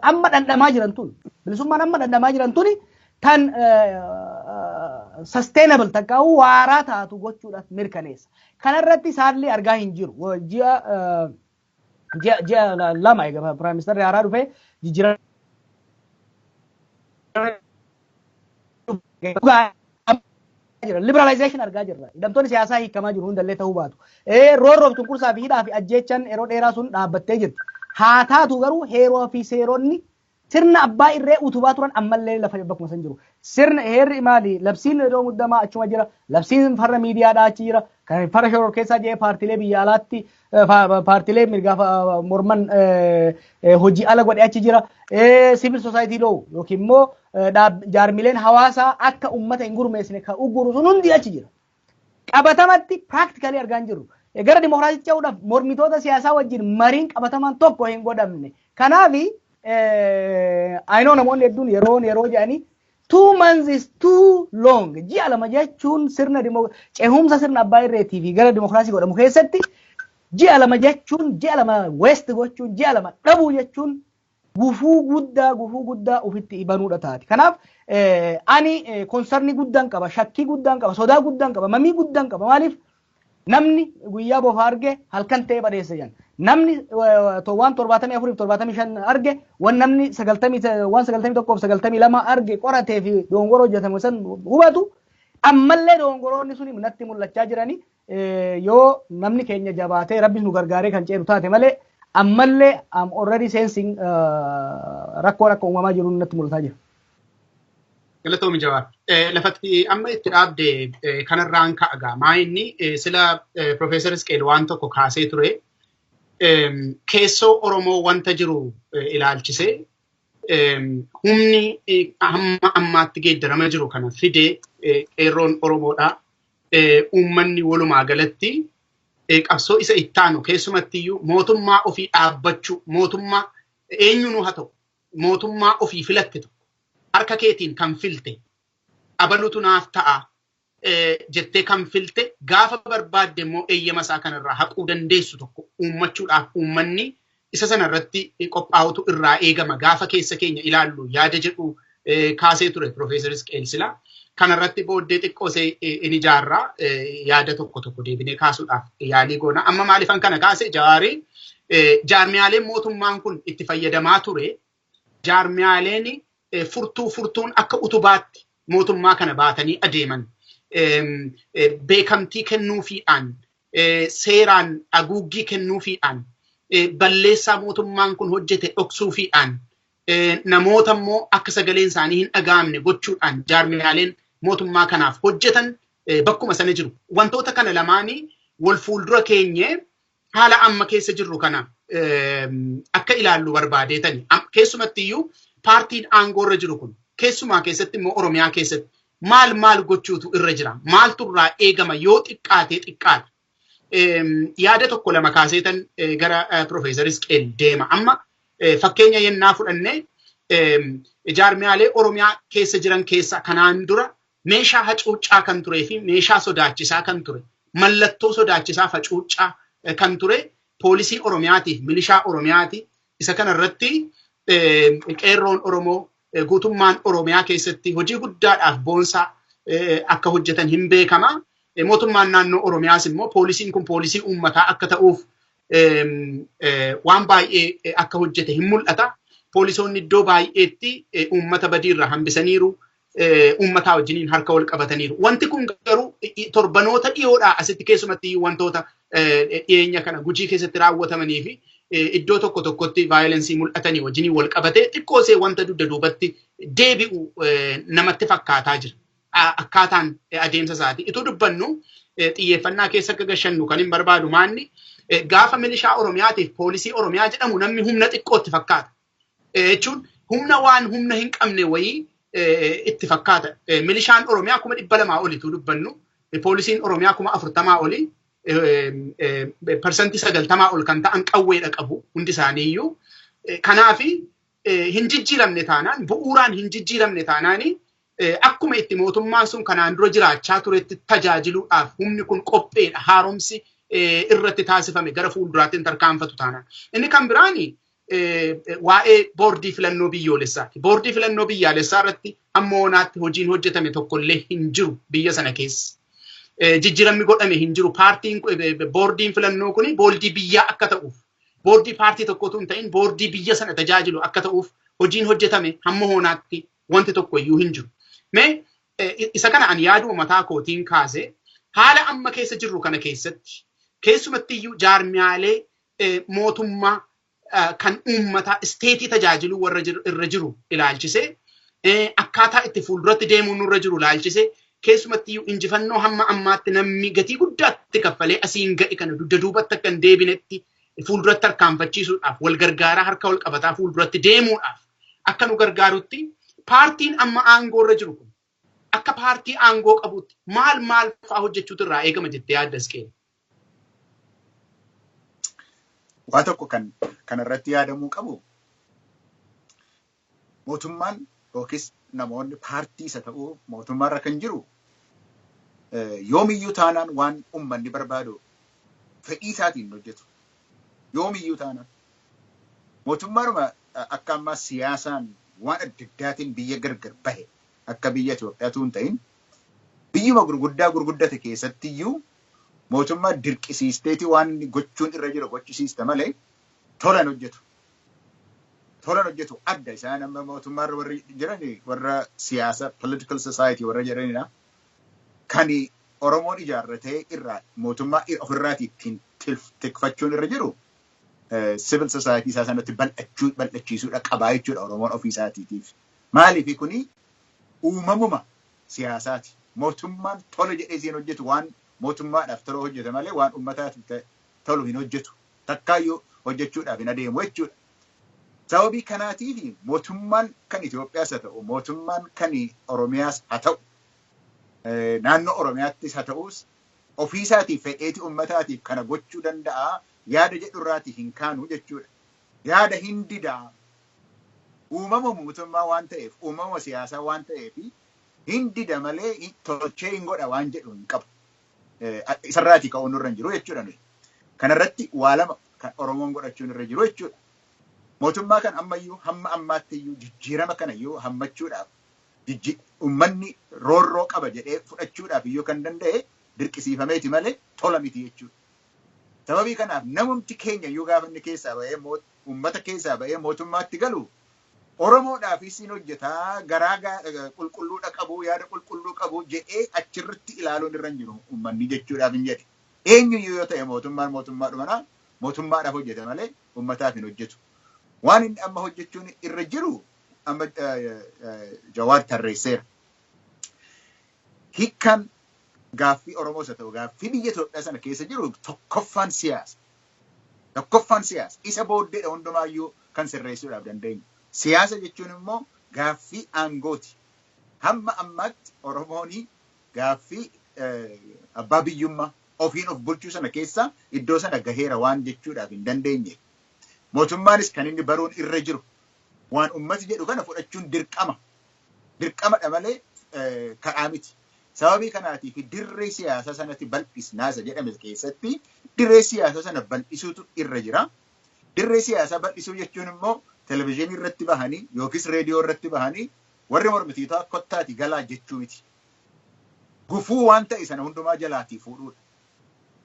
[SPEAKER 4] amma dhandhamaa jiran tun, bilisummaan amma dhandhamaa jiran tuni tan sustainable takkaa'uu waaraa taatu gochuudhaaf mirkaneessa. Kanarratti isaallee argaa hin jiru. Ji'a 2 egaa prime ministerri haaraa dhufee jijjiirama jira. Liberalization argaa jirra. Hidhamtoonni siyaasaa hiikamaa jiru, hundallee ta'uu baatu. Roorroof cunqursaa fi hidhaa fi ajjeechan yeroo dheeraa sun dhaabbattee jirti. Haa taatu garuu heeroo fi seeronni sirna dimokiraasii utubuu danda'an Sirna abbaa irree utubaa turan ammallee lafa bakkuma san jiru. Sirna heerri maali? Labsiin yeroo muddamaa achuma jira. Labsiin farra miidiyaadhaa achi jira. Kan farra shororkeessaa jedhee paartiilee biyya alaatti, paartiilee mirgaa morman hojii ala godhe achi jira. Civil society law yookiin immoo jaarmileen hawaasaa akka uummata hin gurmeessine kan ugguru sun hundi achi jira. Qabatamatti practically argaa hin jirru. Gara dimokiraasiitti ce'uudhaaf mormitoota siyaasaa wajjin mariin qabatamaan tokko hin godhamne. Kanaafi ayinoo namoonni hedduun yeroon yeroo jedhanii, 2 months is too long. Ji'a 2 jechuun sirna cehumsa sirna abbaa irreetii fi gara dimokiraasii godhamu keessatti ji'a 2 jechuun, ji'a 2 waste gochuun, ji'a 2 dhabuu jechuun gufuu guddaa, gufuu guddaa ofitti ibanuudha taati. Kanaaf ani concern guddaan qaba, shakkii guddaan qaba, sodaa guddaan qaba, mamii guddaan qaba. Maaliif? Namni guyyaa bofa arge halkan ta'ee badheessa jedhan. Namni waan 74 fi 75 arge, waan namni 90, waan 91 fi 92 arge qoratee fi dogongora hojjetame san hubatu, ammallee dogongoroonni sun natti mul'achaa jirani. Yoo namni keenya jabaatee Rabbi nu gargaaree kan ceenu taate malee, ammallee am already sensing rakkoon akka uumamaa jiru natti mul'ataa jira.
[SPEAKER 2] Galatoomi, Jawaar. Lafatti amma itti dhaabde kanarraan ka'a gaa. Maa inni sila Profeesar Isqeel waan tokko kaasee ture. Keessoo Oromoo wanta jiru ilaalchisee humni hamma ammaatti geeddarama jiru kana fidee qeerroon Oromoodha. Uummanni walumaa galatti qabsoo isa ittaanu, keessumattiyyuu mootummaa ofii dhaabbachuu, mootummaa eenyunuu haa ta'u, mootummaa ofii filatte tokko, harka keetiin kan filte, abalutu naaf ta'a jettee kan filte, gaafa barbaadde immoo eeyyama isaa kanarraa haquu dandeessu tokko uummachuudhaaf uummanni isa sana irratti qophaa'utu irraa eegama gaafa keessa keenya ilaallu yaada jedhu kaasee ture Profeesar Isqeel Silaa. Kanarratti booddee xiqqoo see in ijaarraa, yaada tokko tokko deebinee kaasuudhaaf yaalii goona. Amma maaliifan kana kaase, Jawaarii? Jaarmiyaaleen mootummaan kun itti fayyadamaa ture, jaarmiyaaleen furtuu furtuun akka utubaatti mootummaa kana baatanii adeeman, beekamtii kennuufiidhaan, seeraan haguuggii kennuufiidhaan, balleessaa mootummaan kun hojjete dhoksuufiidhaan, namoota immoo akka sagaleen isaanii hin dhaga'amne gochuudhaan jaarmiyaaleen mootummaa kanaaf hojjetan bakkuma sana jiru. Wantoota kana lamaanii wal fuuldura keenyee haala amma keessa jirru kana akka ilaallu barbaadeetani. Keessumatti iyyuu paartiin aangoorra jiru kun, keessumaa keessatti immoo Oromiyaa keessatti maal maal gochuutu irra jira? Maaltu irraa eegama yoo xiqqaatee xiqqaate? Yaada tokko lama kaaseetan gara Profeesar Isqeel deema. Amma fakkeenya yennaa fudhannee, jaarmiyaalee Oromiyaa keessa jiran keessa kanaan dura meeshaa hacuuccaa kan turee fi meeshaa sodaachisaa kan ture, mallattoo sodaachisaa hacuuccaa kan ture poolisii Oromiyaatiif milishaa Oromiyaati. Isa kanarratti qeerroon Oromoo guutummaan Oromiyaa keessatti hojii guddaadhaaf boonsaa akka hojjetan hin beekama. Mootummaan naannoo Oromiyaas immoo poolisiin kun poolisii uummataa akka ta'uuf waan baay'ee akka hojjete hin mul'ata. Poolisoonni iddoo baay'eetti uummata badiirraa hambisaniiru. Uummataa wajjiniin harka wal qabataniiru. Wanti kun garuu torbanoota dhiyoodhaa asitti, keessumatti wantoota dhiyeenya kana Gujii keessatti raawwatamanii fi iddoo tokko tokkotti violence mul'atanii wajjiniin wal qabatee xiqqoosee wanta dugda duubatti deebi'u namatti fakkaataa jira. Akkaataan adeemsa isaati. Ituu dubbannu xiyyeeffannaa keessa akka gashannu kan hin barbaadu maanni, gaafa milishaa Oromiyaatiif poolisii Oromiyaa jedhamu namni humna xiqqootti fakkaata. Jechuun humna waan humna hin qabne wayii itti fakkaata. Milishaan Oromiyaa 200,000 olitu dubbannu, poolisiin Oromiyaa 40,000 oli, 90% ol kan ta'an qawweedha qabu hundi isaaniiyyuu. Kanaafi hin jijjiiramne taanaan, bu'uuraan hin jijjiiramne taanaani, akkuma itti mootummaan sun kanaan dura jiraachaa turetti tajaajiluudhaaf humni kun qopheedha, haaromsi irratti taasifame gara fuulduraatti hin tarkaanfatu taanaan. Inni kan biraani waa'ee boordii filannoo biyyoolessaati. Boordii filannoo biyyaalessaa irratti hamma oonaatti hojiin hojjetame tokkollee hin jiru biyya sana keessa. Jijjiiramni godhame hin jiru. Paartiin, boordiin filannoo kuni boordii biyyaa akka ta'uuf, boordii paartii tokkotu hin ta'in, boordii biyya sana tajaajilu akka ta'uuf hojiin hojjetame hamma hoonaatti wanti tokko iyyuu hin jiru. Mee isa kana ani yaaduma mataa kootiin kaase, haala amma keessa jirru kana keessatti, keessumatti iyyuu jaarmiyaalee mootummaa kan uummataa isteetii tajaajiluu warra irra jiru ilaalchisee, akkaataa itti fuulduratti deemuun nurra jiru ilaalchisee, keessumatti injifannoo hamma ammaatti namni gatii guddaatti kaffalee asiin ga'e kana dugda duubatti akka hin deebinetti fuulduratti harkaanfachiisuudhaaf, wal gargaaraa, harka wal qabataa fuulduratti deemuudhaaf akka nu gargaarutti, paartiin amma aangoo irra jiru kun akka paartii aangoo qabutti maal maal fa'aa hojjechuutu irraa eegama jettee yaaddas keenya?
[SPEAKER 3] Waa tokko kan kanarratti yaadamuu qabu, mootummaan yookiis namoonni paartii isa ta'uu mootummaarra kan jiru yoomiyyuu taanaan waan uummanni barbaadu fedhii isaatiin hojjetu. Yoomiyyuu taanaan. Mootummaadhuma akka ammaa siyaasaan waan adda addaatiin biyya gargar bahe akka biyya Itoophiyaatu hin ta'in, biyyuma gurguddaa gurguddate keessattiyyuu mootummaa dirqisiisteeti waan inni gochuun irra jiru gochisiista malee tolan hojjetu. Tolan hojjetu. Adda isaan amma mootummaarra warri jiran warra siyaasa political society warra jiranidha. Kan Oromoon ijaarratee irraa mootummaa ofirraati ittiin tikfachuun irra jiru civil society isaa sanatti bal'achuu bal'achiisuudha qabaa jechuudha Oromoon ofii isaatiitiif. Maaliif? Kuni uumamuma siyaasaati. Mootummaan tola jedhee siin hojjetu, waan mootummaadhaaf tola hojjeta malee waan uummataaf tolu hin hojjetu. Takkaayyuu hojjechuudhaaf hin adeemu jechuudha. Sababii kanaatiif mootummaan kan Itoophiyaas haa ta'u, mootummaan kan Oromiyaas haa ta'u, naannoo Oromiyaattis haa ta'us, ofiisaatiif fedheeti uummataatiif kana gochuu danda'a yaada jedhurraati hin kaanu jechuudha. Yaada hin didaa. Uumama mootummaa waan ta'eef, uumama siyaasaa waan ta'eef hin dida malee tolchee hin godha waan jedhu hin qabu. Isarraatii ka'uun nurra hin jiru jechuudha nuyi. Kanarratti waa lama kan Oromoon godhachuun irra jiru jechuudha. Mootummaa kan ammayyuu hamma ammaatti iyyuu jijjiirama kana iyyuu hammachuudhaaf, uummanni roorroo qaba jedhee fudhachuudhaaf iyyuu kan danda'e dirqisiifameeti malee tola miti jechuudha. Sababii kanaaf namumti keenya iyyuu gaafa inni keessaa bahee, uummata keessaa bahee mootummaatti galu, Oromoodhaafis hin hojjetaa, garaa qulqulluudha qabu, yaada qulqulluu qabu jedhee achirratti ilaaluun irra hin jiru uummanni jechuudhaaf hin jedhe. Eenyuyyuu yoo ta'e mootummaan mootummaadhuma, mootummaadhaaf hojjeta malee uummataaf hin hojjetu. Waan inni amma hojjechuun irra jiru amma Jawaar tarreesseera. Hiikkaan gaaffii Oromoos haa ta'u gaaffii biyya Itoophiyaa sana keessa jiru tokkoffaan siyaasa. Tokkoffaan siyaasa. Isa booddeedha hundumaayyuu kan sirreessuudhaaf dandeenyu. Siyaasa jechuun immoo gaaffii aangooti. Hamma ammaatti Oromoon gaaffii abbaa biyyummaa, ofiin of bulchuu sana keessa iddoo sana gaheera waan jechuudhaaf hin dandeenye. Mootummaanis kan inni baruun irra jiru waan ummati jedhu kana fudhachuun dirqama. Dirqamadha malee karaa miti. Sababii kanaatiif dirree siyaasaa sanatti bal'isnaa isa jedhame keessatti dirree siyaasaa sana bal'isuutu irra jira. Dirree siyaasaa bal'isuu jechuun immoo televizyiinii irratti bahanii yookiis reediyoo irratti bahanii warri mormitiitaa kottaati galaa jechuu miti. Gufuu waan ta'e sana hundumaa jalaatii fuudhuudha.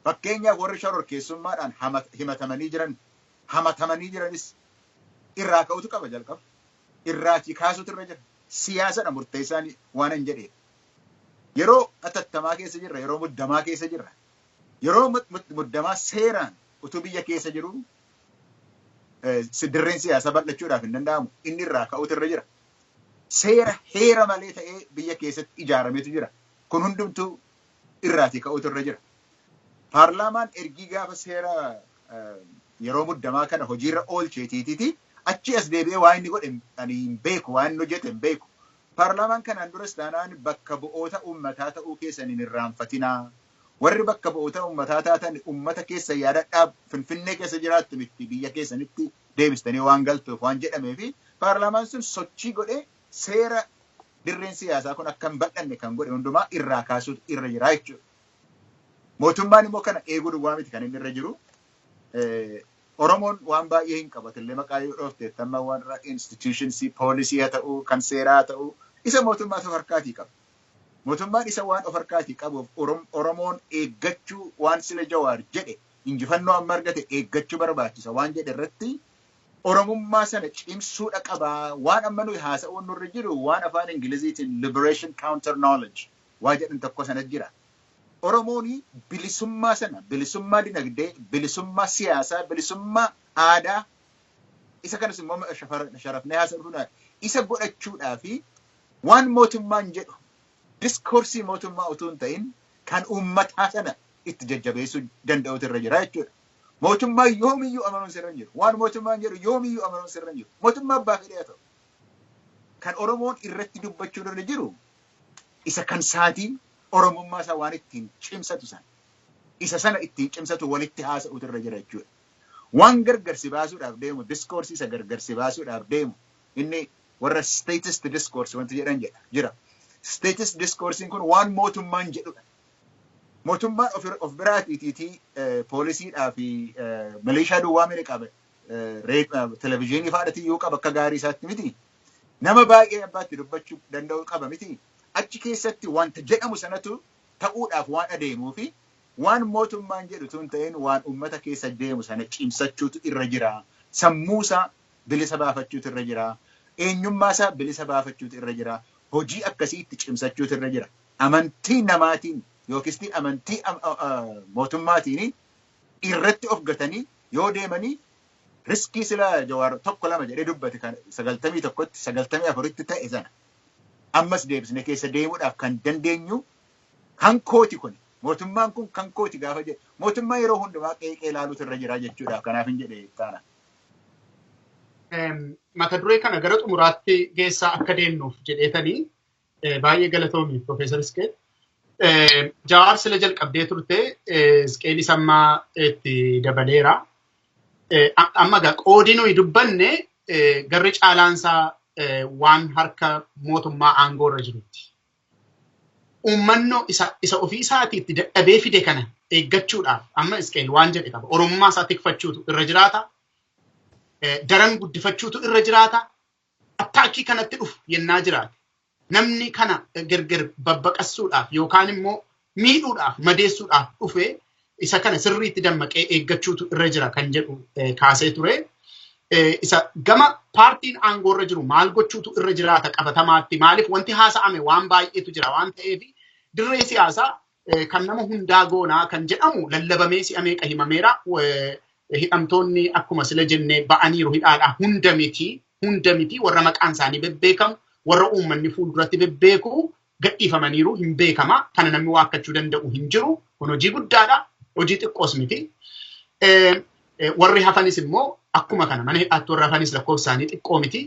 [SPEAKER 3] Fakkeenyaaf warri shororkeessummaadhaan himatamanii jiran, hamatamanii jiranis irraa ka'utu qaba jalqaba. Irraatii kaasutu irra jira. Siyaasadha murteessaan waan hin jedheef. Yeroo atattamaa keessa jirra, yeroo muddamaa keessa jirra. Yeroo muddamaa seeraan utuu biyya keessa jiru dirreen siyaasaa bal'achuudhaaf hin danda'amu. Inni irraa ka'utu irra jira. Seera heera malee ta'ee biyya keessatti ijaarametu jira. Kun hundumtuu irraatii ka'utu irra jira. Paarlaamaan ergii gaafa seera yeroo muddamaa kana hojiirra oolcheetiitiiti achi as deebi'ee waan inni godhe ani hin beeku, waan inni hojjete hin beeku. Paarlaamaan kanaan duras taanaan bakka bu'oota uummataa ta'uu keessan hin irraanfatinaa. Warri bakka bu'oota uummataa taatan uummata keessa yaadadhaa, Finfinnee keessa jiraattu miti, biyya keessanitti deebistanii waan galtuuf waan jedhamee fi paarlaamaan sun sochii godhee seera dirreen siyaasaa kun akka hin bal'anne kan godhe hundumaa irraa kaasuutu irra jira jechuudha. Mootummaan immoo kana eeguu duwwaa miti kan inni irra jiru. Oromoon waan baay'ee hin qabatillee maqaa yoo dhoofte amma warra institutionsii poolisii haa ta'uu, kan seeraa haa ta'uu, isa mootummaatu of harkaatii qaba. Mootummaan isa waan of harkaatii qabuuf Oromoon eeggachuu, waan sila Jawaar jedhe, injifannoo amma argate eeggachuu barbaachisa waan jedhe irratti Oromummaa sana cimsuudha qabaa. Waan amma nuyi haasa'uun nurra jiru waan afaan Ingiliziitiin liberation counter knowledge waa jedhan tokko sana jira. Oromoon bilisummaa sana, bilisummaa dinagdee, bilisummaa siyaasaa, bilisummaa aadaa Isa kanas immoo sharafnee haasa'uudhaan isa godhachuudhaa fi waan mootummaan jedhu, discoursii mootummaa utuu hin ta'in kan uummataa sana itti jajjabeessuu danda'utu irra jira jechuudha. Mootummaa yoomiyyuu amanuun sirra hin jiru. Waan mootummaan jedhu yoomiyyuu amanuun sirra hin jiru. Mootummaa abbaa fedhee haa ta'u. Kan Oromoon irratti dubbachuu irra jiru isa kan saatii Oromummaa isaa waan ittiin cimsatu sana. Isa sana ittiin cimsatu walitti haasa'utu irra jira jechuudha. Waan gargarsi baasuudhaaf deemu, discoursii isa gargarsi baasuudhaaf deemu, inni warra statist discourse wanti jedhan jedha jira. Statist discoursiin kun waan mootummaan jedhudha. Mootummaan of biraatiitii poolisiidhaa fi milishaa duwwaa miti qaba. Televezyiinii fa'aadhati iyyuu qaba akka gaarii isaatti miti. Nama baay'ee abbaatti dubbachuu danda'u qaba miti. Achi keessatti wanta jedhamu sanatu ta'uudhaaf waan adeemuu fi waan mootummaan jedhu tun ta'in waan uummata keessa deemu sana cimsachuutu irra jira. Sammuusaa bilisa baafachuutu irra jira. Eenyummaasaa bilisa baafachuutu irra jira. Hojii akkasii itti cimsachuutu irra jira. Amantii namaatiin yookiis amantii mootummaatiin irratti of gatanii yoo deemanii, riskii sila Jawaar tokko lama jedhee dubbate kan 91tti, 94tti ta'e sana ammas deebisne keessa deemuudhaaf kan dandeenyu. Kan kooti kun, mootummaan kun kan kooti gaafa jedhe, mootummaa yeroo hundumaa qeeqee ilaaluutu irra jira jechuudhaaf kanaaf hin jedhe taana.
[SPEAKER 2] Mata duree kana gara xumuraatti geessaa akka deemnuuf jedheetanii, baay'ee galatoomi, Profeesar Isqeel. Jawaar, sila jalqabdee turte, Isqeelis amma itti dabaleera. Amma egaa qoodii nuyi dubbanne garri caalaansaa waan harka mootummaa aangoo irra jirutti. Uummannoo isa ofii isaatii itti dadhabee fide kana eeggachuudhaaf amma Isqeel waan jedhe qaba. Oromummaa isaa tikfachuutu irra jiraata. Daran guddifachuutu irra jiraata. Attackii kanatti dhufu yennaa jiraate. Namni kana gargar babbaqassuudhaaf yookaan immoo miidhuudhaaf, madeessuudhaaf dhufe, isa kana sirriitti dammaqee eeggachuutu irra jira kan jedhu kaasee ture. Isa gama paartiin aangoo irra jiru maal gochuutu irra jiraata qabatamaatti? Maaliif, wanti haasa'ame waan baay'eetu jira waan ta'eef, dirree siyaasaa kan nama hundaa goonaa kan jedhamu lallabamee si'a meeqa himameera. Hidhamtoonni akkuma sila jennee ba'aniiru hidhaadhaa. Hunda miti, hunda miti. Warra maqaan isaanii bebbeekamu, warra uummanni fuulduratti bebbeeku gadhiifamaniiru, hin beekama. Kana namni waakkachuu danda'u hin jiru. Kun hojii guddaadha, hojii xiqqoos miti. Warri hafanis immoo akkuma kana mana hidhaatti warri hafanis lakkoofsa isaanii xiqqoo miti.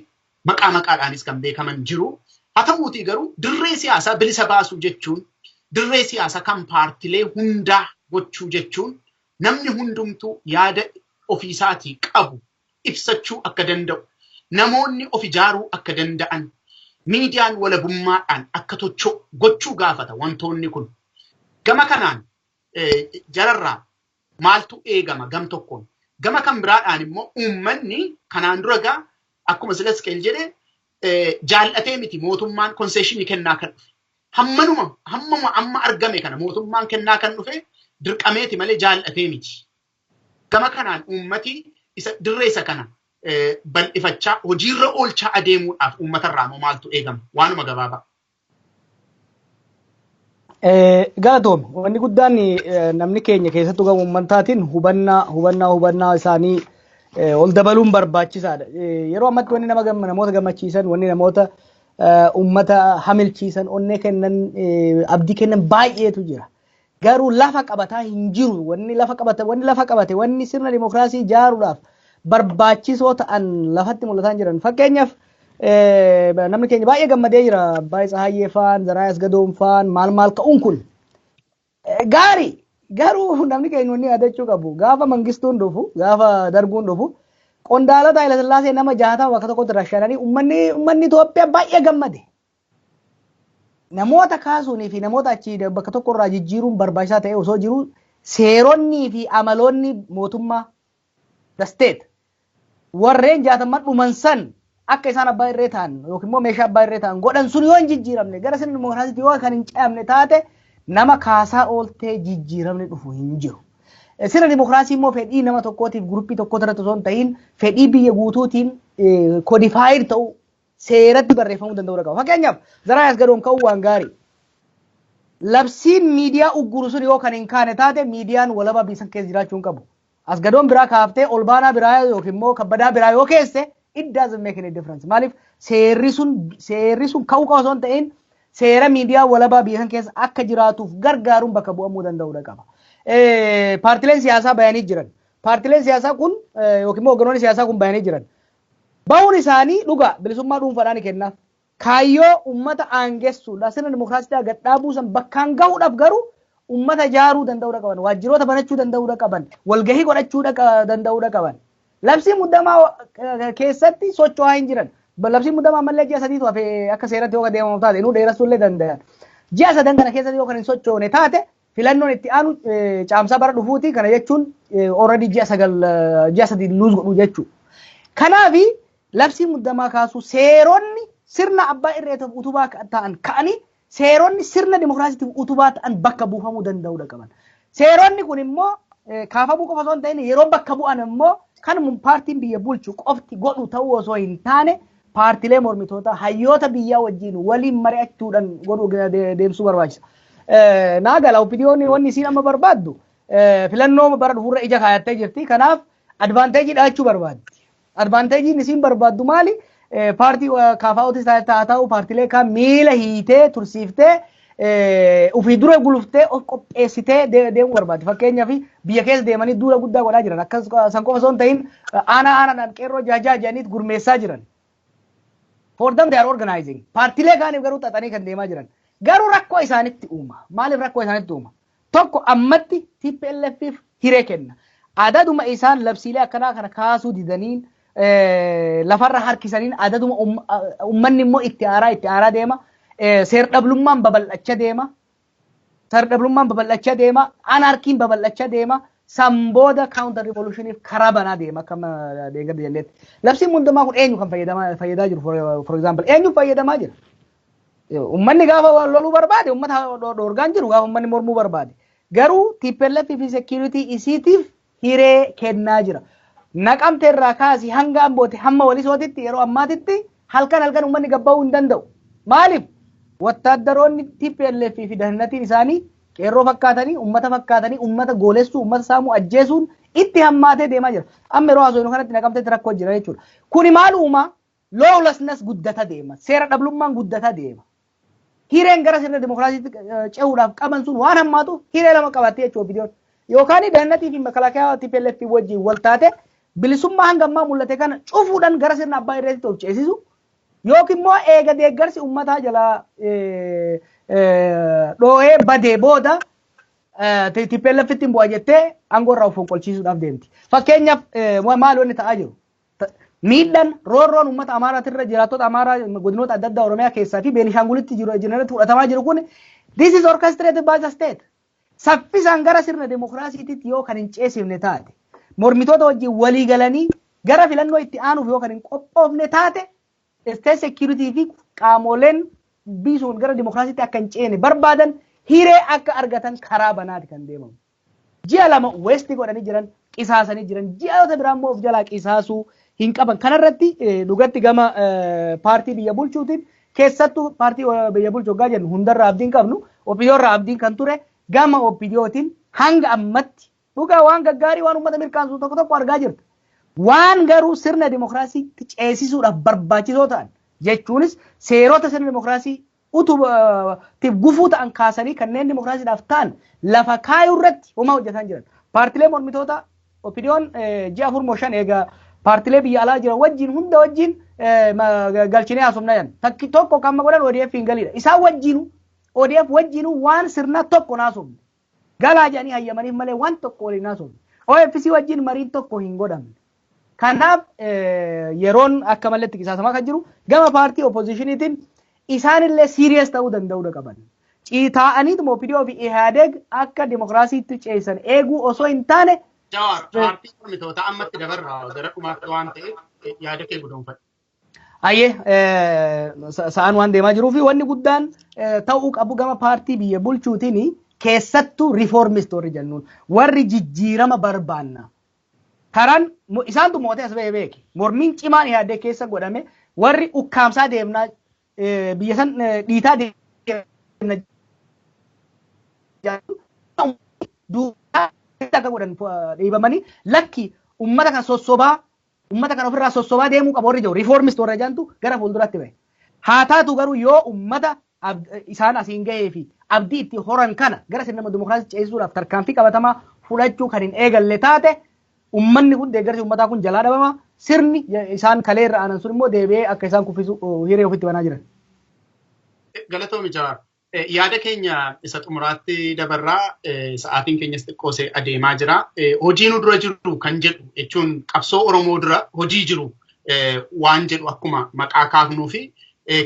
[SPEAKER 2] Maqaa maqaadhaanis kan beekaman jiru. Haa ta'uutii garuu dirree siyaasaa bilisa baasuu jechuun, dirree siyaasaa kan paartilee hundaa gochuu jechuun, namni hundumtuu yaada ofiisaatii qabu ibsachuu akka danda'u, namoonni of ijaaruu akka danda'an, miidiyaan walabummaadhaan akka tocho'u gochuu gaafata wantoonni kun. Gama kanaan jararraa maaltu eegama gam tokkoon? Gama kan biraadhaan immoo uummanni kanaan dura gaa akkuma sila Isqeel jedhe jaallatee miti mootummaan concessionii kennaa kan dhufe. Hammanuma hammuma amma argame kana mootummaan kennaa kan dhufe dirqameeti malee jaallatee miti. Gama kanaan uummati isa dirree isa kana bal'ifachaa hojiirra oolchaa adeemuudhaaf uummatarraa immoo maaltu eegama? Waanuma gabaabaa.
[SPEAKER 4] Galatoom, wanni guddaan namni keenya keessattuu gama uummataatiin hubannaa isaanii ol dabaluun barbaachisaadha. Yeroo ammatti wanni nama namoota gammachiisan, wanni namoota uummata hamilchiisan, onnee kennan, abdii kennan baay'eetu jira. Garuu lafa qabataa hin jiru. Wanni lafa qabate, wanni sirna dimokiraasii ijaaruudhaaf barbaachisoo ta'an lafatti mul'ataa hin jiran. Fakkeenyaaf, namni keenya baay'ee gammadee jira. Abbaa Tsahaayyee faan, Zaraayii Asgadoon faan maal maal ka'uun kun gaarii. Garuu namni keenya wanni yaadachuu qabu, gaafa Mangistuun dhufu, gaafa Darguun dhufu, qondaalota Hayilasillaasee nama 60 bakka tokkotti rashananii uummanni Itoophiyaa baay'ee gammade. Namoota kaasuunii fi namoota achi bakka tokko irraa jijjiiruun barbaachisaa ta'e osoo jiru, seeronnii fi amaloonni mootummaa, the state, warreen 60n dhuman san akka isaan abbaa irree ta'an yookiin immoo meeshaa abbaa irree ta'an godhan sun yoo hin jijjiiramne, gara sirna dimokiraasiitti yoo kan hin ce'amne taate, nama kaasaa ooltee jijjiiramni dhufu hin jiru. Sirna dimokiraasii immoo fedhii nama tokkootiif groupii tokko irratti osoo hin ta'in fedhii biyya guutuutiin codified ta'uu, seeratti barreeffamuu danda'uu qaba. Fakkeenyaaf, Zaraayii Asgadoon ka'uu waan gaarii. Labsiin miidiyaa ugguru sun yoo kan hin kaane taate, miidiyaan walabaa biyya san keessa jiraachuu hin qabu. Asgadoon biraa kaaftee Olbaanaa biraa yookiin immoo Kabbadaa biraa yoo keesse, it doesn't make any difference. Maaliif, seerri sun ka'uu qofa osoo hin ta'in, seera miidiyaa walabaa biyya san keessa akka jiraatuuf gargaaruun bakka bu'amuu danda'uudha qaba. Paartileen siyaasaa bayanii jiran. Paartileen siyaasaa kun yookiin immoo hogganoonni siyaasaa kun bayanii jiran. Bahuun isaanii dhugaa bilisummaa dhuunfaadhaan kennaaf. Kaayyoo uummata aangessuudha, sirna dimokiraasii gad dhaabuu san bakkaan gahuudhaaf garuu uummata ijaaruu danda'uudha qaban. Waajjiroota banachuu danda'uudha qaban. Walgahii godhachuu danda'uudha qaban. Labsii muddamaa keessatti socho'aa hin jiran. Labsiin muddamaa ammallee ji'a 3tu hafe. Akka seeratti yoo deemamu taate inuu dheeressuu illee danda'an. Ji'a 3n kana keessatti yoo kan hin sochoone taate, filannoon itti aanu Caamsaa bara dhufuuti. Kana jechuun already ji'a 9, ji'a 3 lose godhu jechuudha. Kanaafi labsii muddamaa kaasuu, seeronni sirna abbaa irreetiif utubaa ta'an ka'anii, seeronni sirna dimokiraasiitiif utubaa ta'an bakka buufamuu danda'uudha qaban. Seeronni kun immoo kaafamuu qofa osoo hin ta'in, yeroo bakka bu'an immoo kan paartiin biyya bulchu qofti godhu ta'uu osoo hin taane, paartilee mormitoota, hayyoota biyyaa wajjin waliin mari'achuudhaan godhuu deemsuu barbaachisa. Naa gala, OPDO'n wanni isiin amma barbaaddu filannoo bara dhufuurra ija kaayattee jirti. Kanaaf advantage dhahachuu barbaaddi. Advantageiin isiin barbaaddu maali? Paartii KFO'tis haa ta'u, paartilee kaan miila hiitee tursiiftee, ofii dura guluftee, of qopheessitee deemuu barbaaddi. Fakkeenyaaf, biyya keessa deemanii duula guddaa godhaa jiran. Akkas san qofa osoo hin ta'in, aanaa aanaadhaan qeerroo jaajaa jedhanii gurmeessaa jiran. For them, they are organizing. Paartilee kaaniif garuu xaxanii kan deemaa jiran. Garuu rakkoo isaanitti uuma. Maaliif rakkoo isaanitti uuma? Tokko, ammatti TPLFif hiree kenna. Adaduma isaan labsiilee akkanaa kana kaasuu didaniin, lafarra harkisaniin, adaduma uummanni immoo itti aaraa itti aaraa deema. Seer-dhablummaan babal'achaa deema. Seer-dhablummaan babal'achaa deema. Anarchyn babal'achaa deema. San booda counter revolutioniif karaa banaa deema akka deeggarra jenneetti. Labsiin muddamaa kun eenyu kan fayyadaa jiru, for example, eenyu fayyadamaa jira? Uummanni gaafa loluu barbaade uummata dhoorgaan jiru, gaafa uummanni mormuu barbaade. Garuu TPLF fi security isiitiif hiree kennaa jira. Naqamte irraa kaasii hanga Ambootti, hamma Walisootitti, yeroo ammaatitti halkan halkan uummanni gabba'uu hin danda'u. Maaliif? Wattaaddaroonni TPLF fi dahannatiin isaanii qeerroo fakkaatanii, uummata fakkaatanii, uummata goolessuu, uummata saamuu, ajjeesuun itti hammaatee deemaa jira. Amma yeroo haasofnu kanatti Naqamteetti rakkoo jira jechuudha. Kuni maal uumaa? Lawlessness guddata deema. Seera dhablummaan guddata deema. Hireen gara sirna dimokiraasiitti ce'uudhaaf qaban sun waan hammaatuuf, hiree lama qabattee jechuudha OPDO'n. Yookaan dahannatii fi makalaakaa TPLF wajjin wal taate bilisummaa hanga ammaa mul'ate kana cufuudhaan gara sirna abbaa irreetti of ceesisu, yookiin immoo eega deeggarsi uummataa jalaa dhoo'ee badee booda TPLF ittiin bu'a jettee aangoo irraa of fonqolchiisuudhaaf deemti. Fakkeenyaaf, maal wanni ta'aa jiru? Miidhaan roorroon uummata Amaaraatirra, jiraattota Amaaraa godinoota adda addaa Oromiyaa keessaa fi Beenishaangulitti jiru irratti fudhatamaa jiru kun, this is orchestrated by the state. Saffisaan gara sirna demokiraasiitti yoo kan hin ceesifne taate, mormitoota wajjin walii galanii gara filannoo itti aanuuf yoo kan hin qophoofne taate, state security fi qaamoleen biisuun gara demokiraasiitti akka hin ceene barbaadan hiree akka argatan karaa banaati kan deemamu. Ji'a 2 waste godhanii jiran, qisaasanii jiran, ji'oota biraa immoo of jalaa qisaasuu hin qaban. Kanarratti dhugatti gama paartii biyya bulchuutiin, keessattuu paartii biyya bulchu hoggaa jennu hundarraa abdiin qabnu, OPDOrraa abdiin kan ture, gama OPDOtiin hanga ammatti dhugaa waan gaggaarii, waan uummata mirkaansu tokko tokko argaa jirta. Waan garuu sirna dimokiraasiitti ceesisuudhaaf barbaachisoo ta'an, jechuunis seerota sirna dimokiraasii utubaatiif gufuu ta'an kaasanii kanneen dimokiraasiidhaaf ta'an lafa kaayuu irratti homaa hojjetaa jiran. Paartilee mormitoota, OPDO'n ji'a 4 moo 5 egaa paartilee biyya alaa jiran wajjin hunda wajjin galchinee haasofna jedhan. Takki tokko kan godhan ODF hin galidha. Isaan wajjinu, ODF wajjinu waan sirnaa tokko naasofne. Galaa jedhanii hayyamaniif malee waan tokko waliin haasofne. OFC wajjin mariin tokko hin godhamne. Kanaaf yeroon akka malletti qisaasamaa kan jiru. Gama paartii oppositioniitiin isaanillee serious ta'uu danda'uu qaban. Taa'aniituma OPDO fi IHADEG akka dimokiraasiitti ceesisan eeguu osoo hin taane.
[SPEAKER 2] Jawaar, paartii mormitoota ammatti dabarraa gara dhumaatti waan ta'eef, yaada kee guduunfadhu.
[SPEAKER 4] Hayyee, sa'aan waan deemaa jiruu fi wanni guddaan ta'uu qabu gama paartii biyya bulchuutiin, keessattuu reformist warri jennuun, warri jijjiirama barbaanna. Karaan isaantu mootee as ba'ee beeki. Mormiin cimaan yaadee keessa godhame, warri ukkaamsaa deemnaa, biyya san dhiitaa deemna, duukaa Akka godhan dhiibamanii, lakki, uummata kana sossobaa, uummata kana ofirraa sossobaa deemuu qaba warri jiru, reformist warra jaantu gara fuulduraatti bahe. Haa taatu garuu, yoo uummata isaan asiin gahee fi abdii itti horan kana gara sirna dimokiraasii ceesisuudhaaf tarkaanfii qabatamaa fudhachuu kan hin eegalle taate, uummanni kun, deeggarsi uummataa kun jalaa dhabama. Sirni isaan kalee irra aanan sun immoo deebi'ee akka isaan kuffisu hiree ofitti banaa jiran.
[SPEAKER 2] Galatoomi, Jawaar. Yaada keenya isa xumuraatti dabarraa, sa'aatiin keenyas xiqqoosee adeemaa jira. Hojii nu dura jiru kan jedhu jechuun qabsoo Oromoo dura hojii jiru waan jedhu akkuma maqaa kaafnuu fi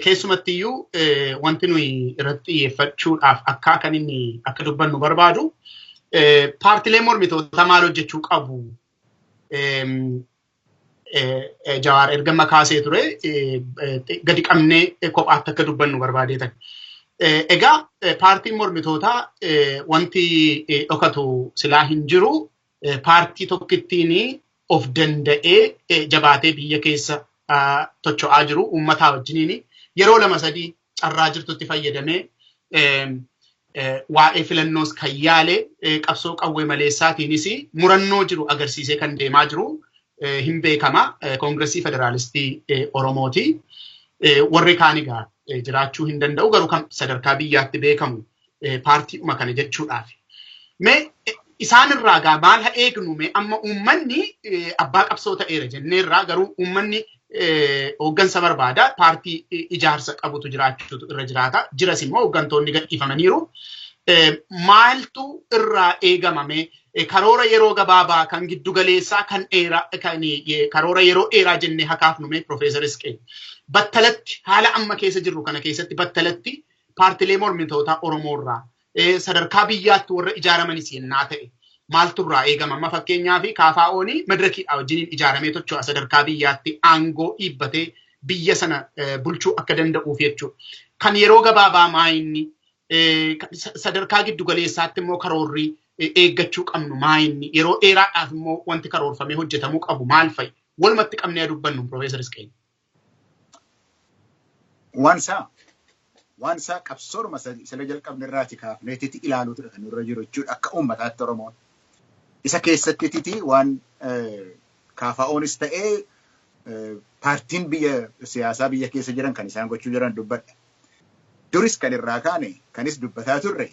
[SPEAKER 2] keessumattiyyuu wanti nuyi irratti xiyyeeffachuudhaaf akka kan inni akka dubbannu barbaadu, paartileen mormitootaa maal hojjechuu qabu? Jawaar erga makaasee ture gadi qabnee kophaatti akka dubbannu barbaadeetan. Egaa paartiin mormitootaa wanti dhokatu silaa hin jiru. Paartii tokkittiin of danda'ee jabaatee biyya keessa tocho'aa jiru, uummataa wajjiniin yeroo lama sadii carraa jirtutti fayyadamee waa'ee filannoos kan yaale, qabsoo qawwee maleessaatiinis murannoo jiru agarsiisee kan deemaa jiru hin beekama. Koongiresii Federaalistii Oromooti. Warri kaan egaa jiraachuu hin danda'u, garuu kan sadarkaa biyyaatti beekamu paartiidhuma kana jechuudhaaf. Mee isaan irraa gaa maal haa eegnu? Mee amma uummanni abbaa qabsoo ta'eera jenneerraa, garuu uummanni hooggansa barbaada. Paartii ijaarsa qabutu jiraachuutu irra jiraata. Jiras immoo, hooggantoonni gadhiifamaniiru. Maaltu irraa eegamame? Karoora yeroo gabaabaa, kan giddu galeessaa, kan dheeraa, kan karoora yeroo dheeraa jennee hakaafnu, mee Profeesar Isqeel. Battalatti, haala amma keessa jirru kana keessatti, battalatti paartilee mormitootaa Oromoo irraa, sadarkaa biyyaatti warra ijaaramanis yennaa ta'e, maaltu irraa eegama? Amma fakkeenyaaf KFO'n madirakiidha wajjiniin ijaaramee tocho'a, sadarkaa biyyaatti aangoo dhiibbatee biyya sana bulchuu akka danda'uuf jechuudha. Kan yeroo gabaabaa maayinni? Sadarkaa giddu galeessaatti immoo karoorri eeggachuu qabnu maayinni? Yeroo dheeraadhaaf immoo wanti karoorfamee hojjetamuu qabu maal fa'i? Walumatti qabnee dubbannu, Profeesar Isqeel.
[SPEAKER 3] Waan isaa qabsoodhuma sila jalqabne irraati kaafneetiti ilaaluutu kan nurra jiru jechuudha akka uummataatti Oromoon. Isa keessattiti waan KFO'nis ta'ee paartiin biyya siyaasaa biyya keessa jiran kan isaan gochuu jiran dubbadha. Duris kan irraa kaane kanis dubbataa turre,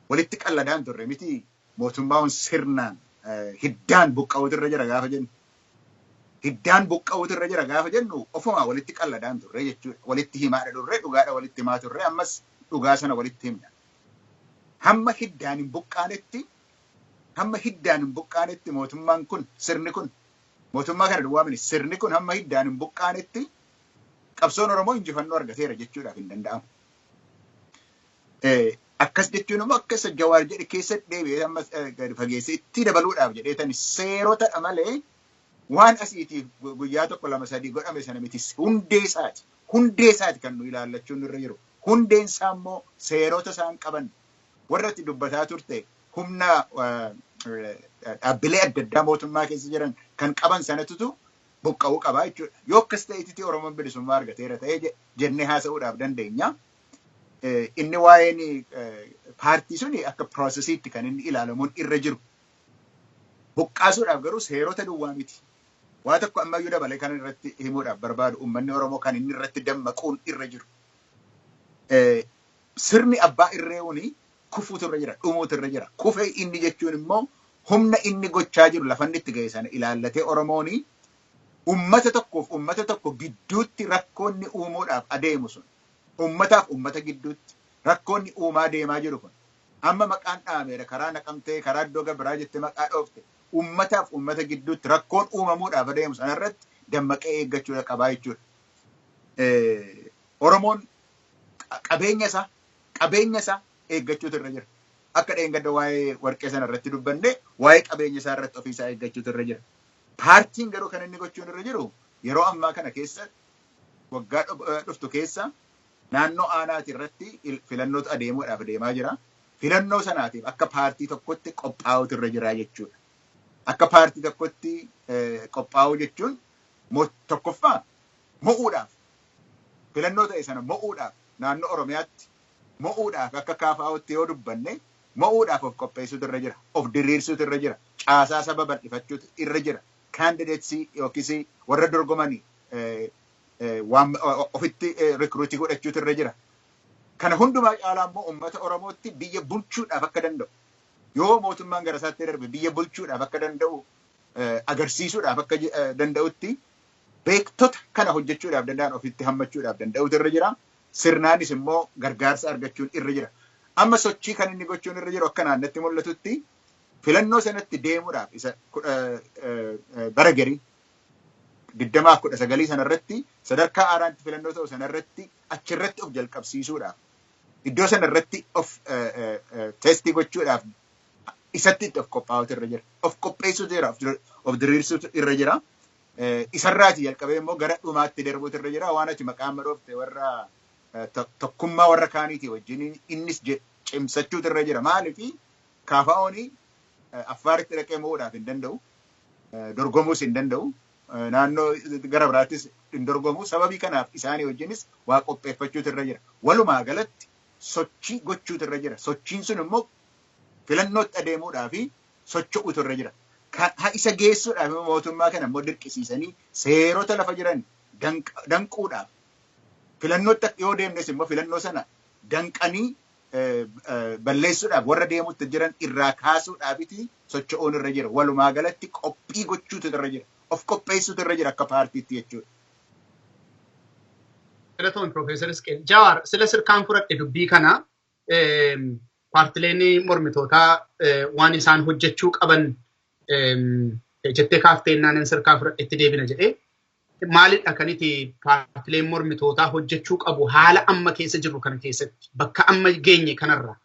[SPEAKER 3] walitti qalladaan turre miti, mootummaan sirnaan hiddaan buqqa'uutu irra jira gaafa jennu. Hiddaan buqqa'uutu irra jira gaafa jennu ofumaa walitti qalladaan turre jechuudha. Walitti himaadha turre, dhugaadha walitti himaa turre, ammas dhugaa sana walitti himna. Hamma hiddaan hin buqqaanetti, hamma hiddaan hin buqqaanetti, mootummaan kun, sirni kun, mootummaa kana duwwaa miti, sirni kun hamma hiddaan hin buqqaanetti qabsoon Oromoo injifannoo argateera jechuudhaaf hin danda'amu. Akkas jechuun immoo akka isa Jawaar jedhe keessatti deebi'ee amma gadi fageessee itti dabaluudhaaf jedheetani, seerotadha malee waan asiitiif guyyaa tokko lama sadii godhame sana miti, hundee isaati. Hundee isaati kan nu ilaallachuun irra jiru. Hundeen isaa immoo seerota isaan qaban, warra itti dubbataa turte, humna dhaabbilee adda addaa mootummaa keessa jiran kan qaban sanatutu buqqa'uu qabaa jechuudha. Yoo akkas ta'etti Oromoon bilisummaa argateera ta'ee jennee haasa'uudhaaf dandeenya. Inni waa'een paartii suni akka processiitti kan inni ilaalamuun irra jiru. Buqqaasuudhaaf garuu seerota duwwaa miti. Waa tokko ammayyuu dabalee kan irratti himuudhaaf barbaadu, uummanni Oromoo kan inni irratti dammaquun irra jiru. Sirni abbaa irreewuni kufuutu irra jira, dhumuutu irra jira. Kufee inni jechuun immoo humna inni gochaa jiru, lafa inni itti ga'e sana ilaallatee, Oromooni ummata tokkoof ummata tokko gidduutti rakkoonni uumuudhaaf adeemu sun, ummataaf ummata gidduutti rakkoonni uumaa deemaa jiru kun, amma maqaan dhaameera, karaa Naqamtee, karaa iddoo gabiraa jettee maqaa dhoofte, ummataaf ummata gidduutti rakkoon uumamuudhaaf adeemu sanarratti dammaqee eeggachuudha qabaa jechuudha. Oromoon qabeenya isaa eeggachuutu irra jira. Akka dheengadda waa'ee warqee sana irratti dubbanne, waa'ee qabeenya isaa irratti ofiisaa eeggachuutu irra jira. Paartiin garuu kan inni gochuun irra jiru, yeroo ammaa kana keessa, waggaa dhuftu keessa naannoo aanaati irratti filannootu adeemuudhaaf deemaa jira. Filannoo sanaatiif akka paartii tokkotti qophaa'utu irra jira jechuudha. Akka paartii tokkotti qophaa'uu jechuun, tokkoffaa mo'uudhaaf, filannoo ta'e sana mo'uudhaaf, naannoo Oromiyaatti mo'uudhaaf, akka KFO'tti yoo dubbanne Mo'uudhaaf of qopheessuutu irra jira. Of diriirsuutu irra jira. Caasaa saba bal'ifachuutu irra jira. Candidates yookiis warra dorgomanii waan ofitti recruit godhachuutu irra jira. Kana hundumaa caalaa immoo uummata Oromootti biyya bulchuudhaaf akka danda'u, yoo mootummaan gara isaatti darbe biyya bulchuudhaaf akka danda'u agarsiisuudhaaf akka danda'utti beektota kana hojjechuudhaaf danda'an ofitti hammachuudhaaf danda'utu irra jira. Sirnaanis immoo gargaarsa argachuun irra jira. Amma sochii kan inni gochuun irra jiru akka naannatti mul'atutti filannoo sanatti deemuudhaaf isa bara garii 2019 sanarratti sadarkaa aaraatti filannoo ta'u sanarratti achirratti of jalqabsiisuudhaaf, iddoo sanarratti of test gochuudhaaf isatti itti of qophaa'utu irra jira. Of qopheessuutu jira, of diriirsuutu irra jira. Isarraati jalqabee immoo gara dhumaatti darbuutu irra jira. Waan ati maqaan madhoofte warra tokkummaa warra kaaniitii wajjin innis cimsachuutu irra jira. Maaliifi KFO'n Affaaritti dhaqee mo'uudhaaf hin danda'u. Dorgomuus hin danda'u. Naannoo gara biraattis hin dorgomu. Sababii kanaaf isaanii wajjinis waa qopheeffachuutu irra jira. Walumaa galatti sochii gochuutu irra jira. Sochiin sun immoo filannootti adeemuudhaa fi socho'uutu irra jira. Isa geessuudhaaf mootummaa kana immoo dirqisiisanii seerota lafa jiran danquudhaaf, filannootti yoo deemnes immoo filannoo sana danqanii balleessuudhaaf warra deemutti jiran irraa kaasuudhaafiti socho'uun irra jira. Walumaa galatti qophii gochuutu irra jira. Of qopheessuutu irra jira akka paartiitti jechuudha.
[SPEAKER 2] Galatoon, Piroofeesar Isqeel. Jawaar, sila sirkaan fudhadhe dubbii kana, paartileen mormitootaa waan isaan hojjechuu qaban jettee kaaftee naanan sirkaa fudhadhetti deebina jedhee. Maalidha kan itti paartileen mormitootaa hojjechuu qabu haala amma keessa jirru kana keessatti, bakka amma geenye kanarra,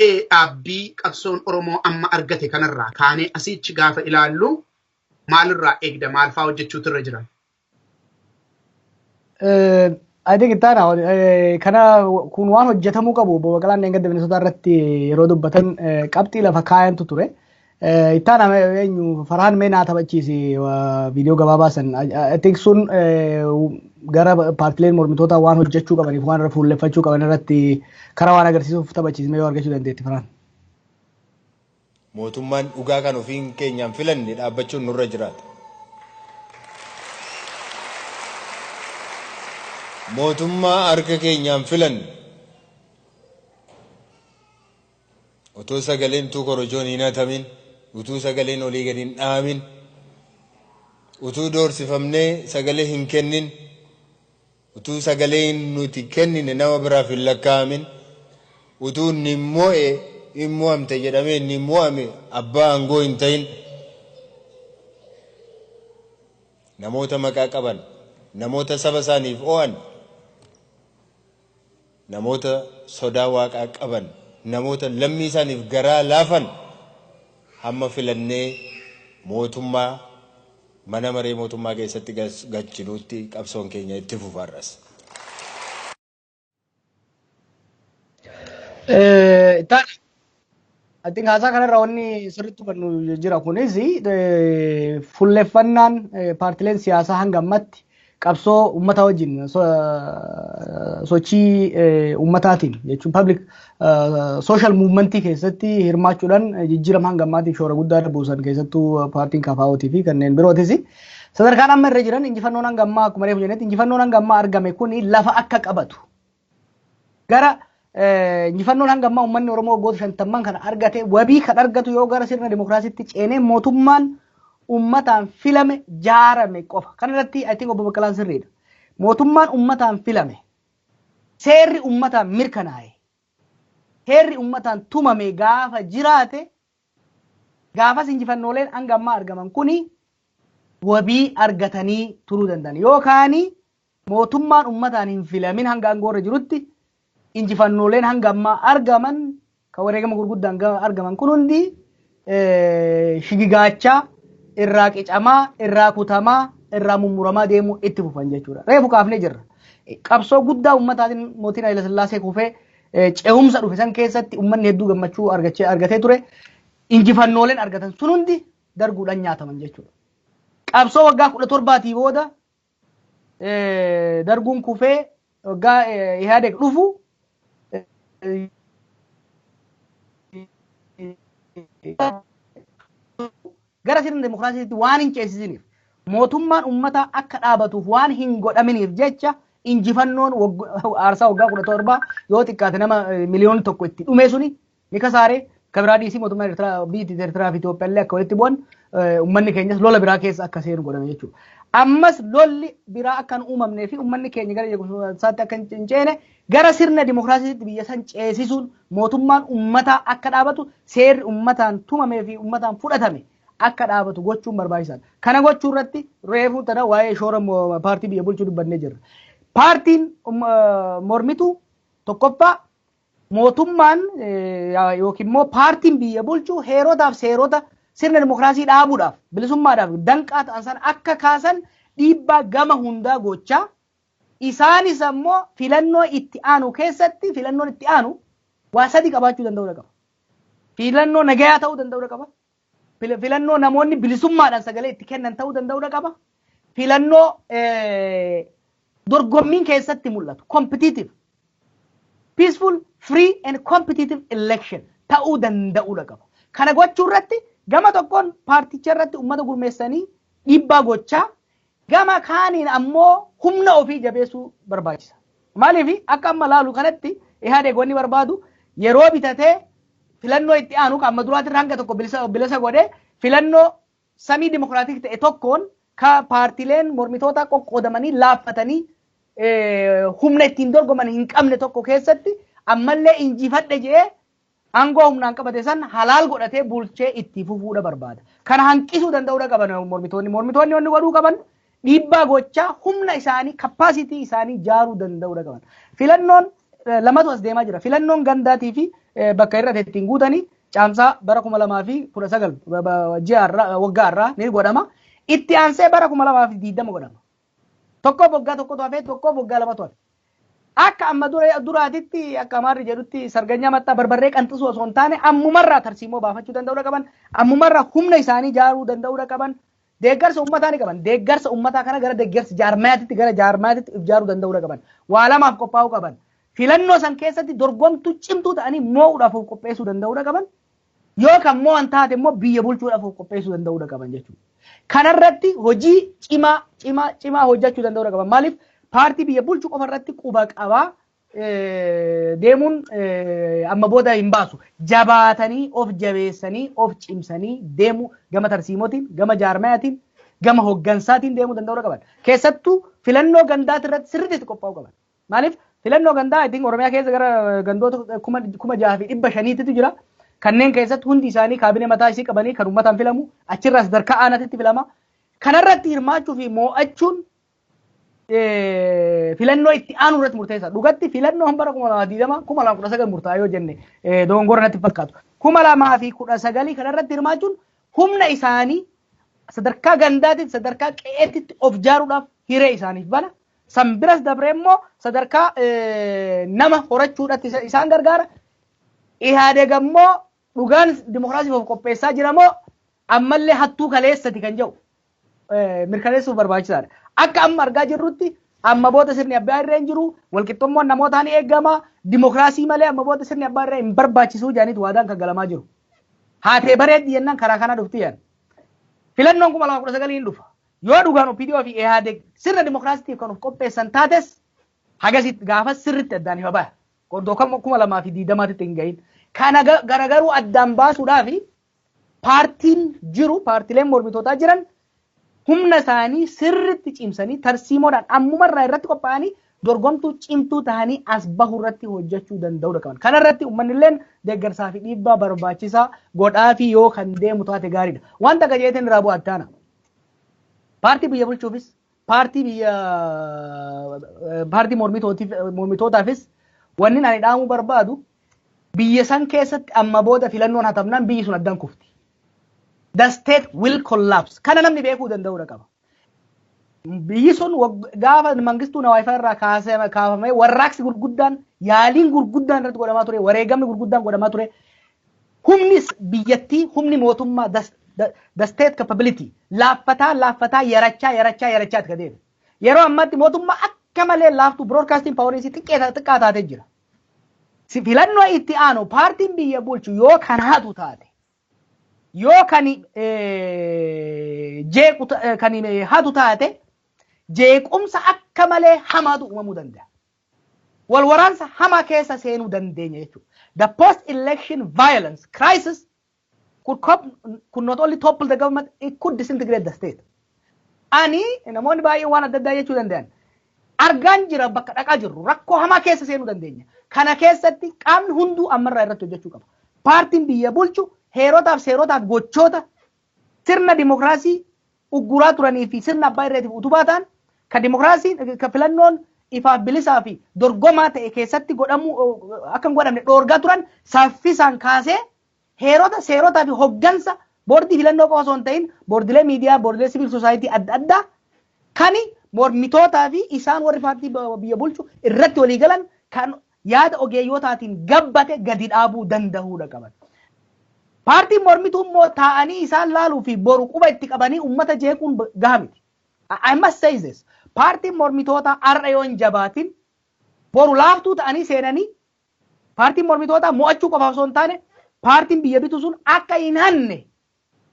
[SPEAKER 2] dhaabbii qabsoon Oromoo amma argate kanarraa kaanee asichi gaafa ilaallu, maalirraa eegda, maal fa'aa hojjechuutu irra jira?
[SPEAKER 4] I think ittaana kana kun waan hojjetamuu qabu obbo Baqqalaan Dheengadda Minnesota irratti yeroo dubbatan qabxii lafa kaayantu ture. Ittaana eenyu Farhaan mee naa taphachiisi viidiyoo gabaabaa san. I think sun gara paartileen mormitootaa waan hojjechuu qabaniif waan irra fuulleffachuu qaban irratti karaa waan agarsiisuuf taphachiisnee yoo argachuu dandeetti, Farhaan.
[SPEAKER 1] Mootummaan dhugaa kan ofiin keenyaan filanne dhaabbachuun nurra jiraata. Mootummaa harka keenyaan filanne, otoo sagaleen tuu korojoon hin hatamin, utuu sagaleen olii gadi hin dhaamin, utuu doorsifamnee sagalee hin kennin, utuu sagalee nuti kennine nama biraaf hin lakkaa'amin, utuu inni mo'e hin mo'amte jedhamee inni mo'ame abbaa aangoo hin ta'in, namoota maqaa qaban, namoota saba isaaniif oo'an, namoota sodaa waaqaa qaban, namoota lammii isaaniif garaa laafan hamma filannee mootummaa mana maree mootummaa keessatti galchinuutti qabsoon keenya itti fufaarras.
[SPEAKER 4] Ittaana I think haasaa kanarraa wanni sirriitti hubannu jira. Kunis fuulleffannaan paartileen siyaasaa hanga ammatti qabsoo uummataa wajjin, sochii uummataatiin jechuun public social movementii keessatti hirmaachuudhaan jijjiirama hanga ammaatiif shoora guddaa buusan, keessattuu paartiin KFO'tii fi kanneen birootis. Sadarkaan amma irra jiran, injifannoon hanga ammaa, akkuma reefu jennetti, injifannoon hanga ammaa argame kuni lafa akka qabatu, gara injifannoon hanga ammaa uummanni Oromoo waggoota 50n kana argate wabii kan argatu yoo gara sirna dimokiraasiitti ceenee mootummaan uummataan filame jaarame qofa. Kana irratti I think obbo Baqqalaan sirriidha. Mootummaan uummataan filame, seerri uummataan mirkanaa'e, heerri uummataan tumame gaafa jiraate, gaafas injifannooleen hanga ammaa argaman kuni wabii argatanii turuu danda'an. Yookaan mootummaan uummataan hin filamin hanga aangoo irra jirutti injifannooleen hanga ammaa argaman, kan wareegama gurguddaan argaman kun hundi shigigaachaa, irraa qicamaa, irraa kutamaa, irraa mummuramaa deemuu itti fufan jechuudha. Reefu kaafnee jirra. Qabsoo guddaa uummataatiin mootiin Haayila Sillaasee kufee ce'umsa dhufe san keessatti uummanni hedduu gammachuu argatee ture. Injifannooleen argatan sun hundi darguudhaan nyaataman jechuudha. Qabsoo waggaa 17 booda darguun kufee waggaa Ihaadeeg dhufu Gara sirna dimokiraasiitti waan hin ceesisiniif, mootummaan uummataa akka dhaabatuuf waan hin godhaminiif jecha, injifannoon aarsaa waggaa 17 yoo xiqqaate nama 1 miliyoona itti dhume suni ni kasaaree. Kan biraa dhiisii, mootummaan Eertiraa, biyyi Eertiraa fi Itoophiyaa illee akka walitti bu'an, uummanni keenyas lola biraa keessa akka seenu godhame jechuudha. Ammas lolli biraa akka hin uumamnee fi uummanni keenya gara jeequmsaatti akka hin ceene, gara sirna dimokiraasiitti biyya san ceesisuun, mootummaan uummataa akka dhaabatu, seerri uummataan tumamee fi uummataan fudhatame akka dhaabatu gochuun barbaachisaadha. Kana gochuu irratti reefuu tana waa'ee shoora paartii biyya bulchuu dubbannee jirra. Paartiin mormitu tokkoffaa mootummaan yookiin immoo paartiin biyya bulchu heerotaaf seerota sirna dimokiraasii dhaabuudhaaf, bilisummaadhaaf danqaa ta'an sana akka kaasan dhiibbaa gama hundaa gochaa, isaanis ammoo filannoo itti aanu keessatti, filannoon itti aanu waa sadi qabaachuu danda'uu qaba. Filannoo nagayaa ta'uu danda'uu qaba. Filannoo namoonni bilisummaadhaan sagalee itti kennan ta'uu danda'uu qaba. Filannoo dorgommiin keessatti mul'atu, competitive, peaceful, free and competitive election ta'uu danda'uu qaba. Kana gochuu irratti gama tokkoon paarticha irratti uummata gurmeessanii dhiibbaa gochaa, gama kaaniin ammoo humna ofii jabeessuu barbaachisa. Maaliif, akka amma laalu kanatti Ihaadeeg wanni barbaadu yeroo bitatee filannoo itti aanu kan amma duraatirra hanga tokko bilisa godhee, filannoo semi democratic ta'e tokkoon ka paartileen mormitoota qoqqoodamanii laaffatanii humna ittiin dorgoman hin qabne tokko keessatti ammallee injifadhe jedhee aangoo humnaan qabate san halaal godhatee bulchee itti fufuudha barbaada. Kana hanqisuu danda'uudha qaban mormitoonni. Mormitoonni wanni godhuu qaban dhiibbaa gochaa humna isaanii, capacity isaanii jaaruu danda'uudha qaban. Filannoon lamatu as deemaa jira. Filannoon gandaatii fi bakka irra ittiin guutanii Caamsaa bara 2019, ji'a waggaa irraa ni godhama. Itti aansee bara 2020 godhama. Tokkoof waggaa tokkotu hafee, tokkoof waggaa lamatu hafe. Akka amma duraatitti, akka Amaarri jedhutti, sarganyaa maxxaa barbarree qanxisuu osoo hin taane, ammumarraa tarsiimoo baafachuu danda'uudha qaban. Ammumarraa humna isaanii ijaaruu danda'uudha qaban. Deeggarsa uummataa ni qaban. Deeggarsa uummataa kana gara deeggarsa jaarmayaatitti, gara jaarmayaatitti ijaaruu danda'uudha qaban. Waa lamaaf qophaa'uu qaban. Filannoo san keessatti dorgomtuu cimtuu ta'anii moo'uudhaaf of qopheessuu danda'uudha qaban. Yoo kan moo'an taate immoo biyya bulchuudhaaf of qopheessuu danda'uudha qaban jechuudha. Kanarratti hojii cimaa cimaa cimaa hojjechuu danda'uudha qaban. Maaliif, paartii biyya bulchu qofa irratti quba qabaa deemuun amma booda hin baasu. Jabaatanii, of jabeessanii, of cimsanii deemu, gama tarsiimootiin, gama jaarmayaatiin, gama hoggansaatiin deemuu danda'uudha qaban. Keessattuu filannoo gandaati irratti sirriitti qophaa'uu qaban. Maaliif, filannoo gandaa ittiin Oromiyaa keessa gara gandoota 6500tu jira. Kanneen keessatti hundi isaanii kaabinee mataa isii qabanii kan uummataan filamu, achirraa sadarkaa aanaatti filama. Kanarratti hirmaachuu fi moo'achuun filannoo itti aanu irratti murteessa. Dhugatti filannoon bara 2020, 2019 murtaa'aa yoo jenne dogongora natti fakkaatu. 2019 kanarratti hirmaachuun humna isaanii sadarkaa gandaatitti, sadarkaa qe'eetti of jaaruudhaaf hiree isaaniif bana. San biras dabree immoo sadarkaa nama horachuudhaatti isaan gargaara. Ihaadeeg ammoo dhugaan dimokiraasiif of qopheessaa jira moo ammallee hattuu kaleessati kan jedhu mirkaneessuuf barbaachisaadha. Akka amma argaa jirrutti amma booda sirni abbaa irree hin jiru, walqixxummaan namootaa ni eegama, dimokiraasii malee amma booda sirni abbaa irree hin barbaachisuu jedhaniitu waadaan kan galamaa jiru. Haatee bareeddi jennaan karaa kana dhufti jedhan. Filannoon 2019 hin dhufa. Yoo dhugaan OPDO fi Ihaadeeg sirna dimokiraasiitiif kan of qopheessan taates, hagasitti gaafa sirritti addaan ifa baya. Qordoo 2020tti hin gahin. Kana garagaruu addaan baasuudhaafi paartiin jiru, paartileen mormitootaa jiran humna isaanii sirritti cimsanii, tarsiimoodhaan ammumarraa irratti qophaa'anii, dorgomtuu cimtuu ta'anii as bahu irratti hojjechuu danda'uu qaban. Kana irratti uummanni illeen deeggarsaa fi dhiibbaa barbaachisaa godhaa fi yoo kan deemu taate gaariidha. Wanta qajeetiin irraa bu'aa attaana. Paartii biyya bulchuufis, paartii biyya paartii mormitootaafis wanni ani dhaamuu barbaadu, biyya san keessatti amma booda filannoon hatamnaan biyyi sun addaan kufti. The state will collapse. Kana namni beekuu danda'uudha qaba. Biyyi sun gaafa Mangistuu Nawaayifaa irraa kaafamee warraaqsi gurguddaan, yaaliin gurguddaan irratti godhamaa ture, wareegamni gurguddaan godhamaa ture. Humni biyyattii, humni mootummaa, the state capability laaffataa laaffataa, yarachaa yarachaa yarachaa itti deeme. Yeroo ammaatti mootummaa akka malee laaftu, broadcasting power isii xiqqaa taatee jira. Filannoo itti aanu paartiin biyya bulchu yoo kan hatu taate Yoo kan jeequ kan hatu taate, jeequmsa akka malee hamaatu uumamuu danda'a. Wal waraansa hamaa keessa seenuu dandeenya jechuudha. The post-election violence crisis could not only topple the government, it could disintegrate the state. Ani namoonni baay'een waan adda addaa jechuu danda'an. Argaan jira, bakka dhaqaa jirru rakkoo hamaa keessa seenuu dandeenya. Kana keessatti qaamni hunduu ammarraa irratti hojjechuu qaba. Paartiin biyya bulchu heerotaaf, seerotaaf, gochoota sirna dimokiraasii ugguraa turanii fi sirna abbaa irreetiif utubaa ta'an, kan dimokiraasiin, kan filannoon ifaaf bilisaa fi dorgomaa ta'e keessatti godhamuu akka hin godhamne dhoorgaa turan saffisaan kaasee, heerota, seerotaa fi hoggansa boordii filannoo qofa osoo hin ta'in, boordilee miidiyaa, boordilee civil society adda addaa kan mormitootaa fi isaan warri paartii biyya bulchu irratti walii galan, kan yaada ogeeyyootaatiin gabbate gadi dhaabuu danda'uudha qaban. Paartiin mormituu immoo taa'anii isaan laaluu fi boru quba itti qabanii uummata jeequun gaha miti. I must say this. Paartiin mormitoota har'a yoo hin jabaatin, boru laaftuu ta'anii seenanii, paartiin mormitoota mo'achuu qofaaf osoo hin taane, paartiin biyya bitu sun akka hin hanne,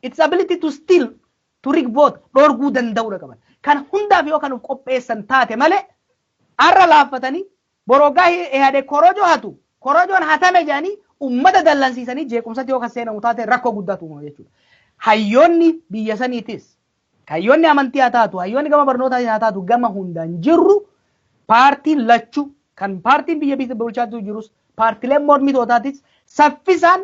[SPEAKER 4] its ability to steal, to rig vote dhorguu danda'uudha qaban. Kan hundaaf yoo kan of qopheessan taate malee, har'a laaffatanii boroggaa Ihaadeg korojoo hatu, korojoon hatame jedhanii ummata dallansiisanii jeequmsatti yoo kan seenamu taate, rakkoo guddaatu uumama jechuudha. Hayyoonni biyya saniitis, hayyoonni amantii haa taatu, hayyoonni gama barnootaa haa taatu, gama hundaan jirru, paartiin lachuu, kan paartiin biyya bulchaatu jirus, paartileen mormitootaatis, saffisaan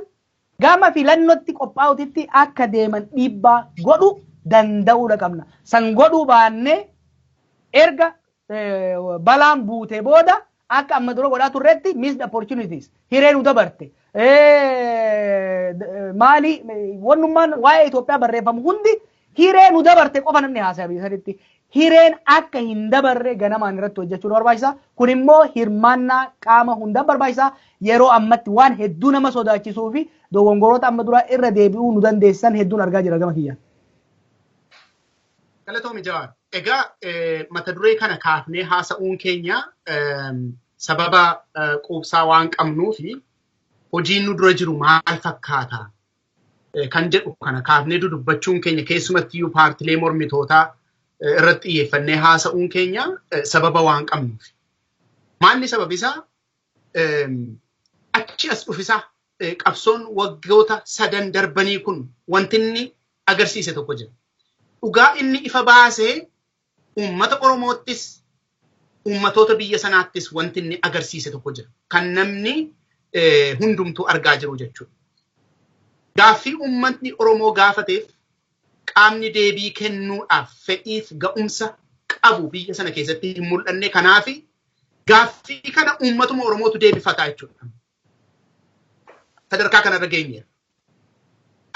[SPEAKER 4] gama filannootti qophaa'utitti akka deeman dhiibbaa godhuu danda'uudha qabna. San godhuu baannee, erga balaan buute booda akka amma dura godhaa turretti missed opportunities, hiree nu dabarte. Maali, wannummaan waa'ee Itoophiyaa barreeffamu hundi hiree nu dabarte qofa namni haasa'e biyya sanitti. Hireen akka hin dabarre ganamaan irratti hojjechuun barbaachisa. Kun immoo hirmaannaa qaama hundaa barbaachisa. Yeroo ammatti waan hedduu nama sodaachisuu fi dogongoroota amma duraa irra deebi'uu nu dandeessisan hedduun argaa jira gama kiyyaan.
[SPEAKER 2] Galatoomi, Jawaar. Egaa mata duree kana kaafnee haasa'uun keenya sababa quubsaa waan qabnuu fi hojiin nu dura jiru maal fakkaata kan jedhu kana kaafnee dudubbachuun keenya, keessumatti iyyuu paartilee mormitootaa irratti xiyyeeffannee haasa'uun keenya sababa waan qabnuuf. Maalli sababi isaa? Achi as dhufisaa qabsoon waggoota 3n darbanii kun wanti inni agarsiise tokko jira. Dhugaa inni ifa baasee uummata Oromoottis uummatoota biyya sanaattis wanti inni agarsiise tokko jira. Kan namni hundumtuu argaa jiru jechuudha. Gaaffii uummatni Oromoo gaafateef qaamni deebii kennuudhaaf fedhiif ga'umsa qabu biyya sana keessatti hin mul'anne. Kanaafi gaaffii kana uummatuma Oromootu deebifataa jechuudha. Sadarkaa kanarra geenyeera.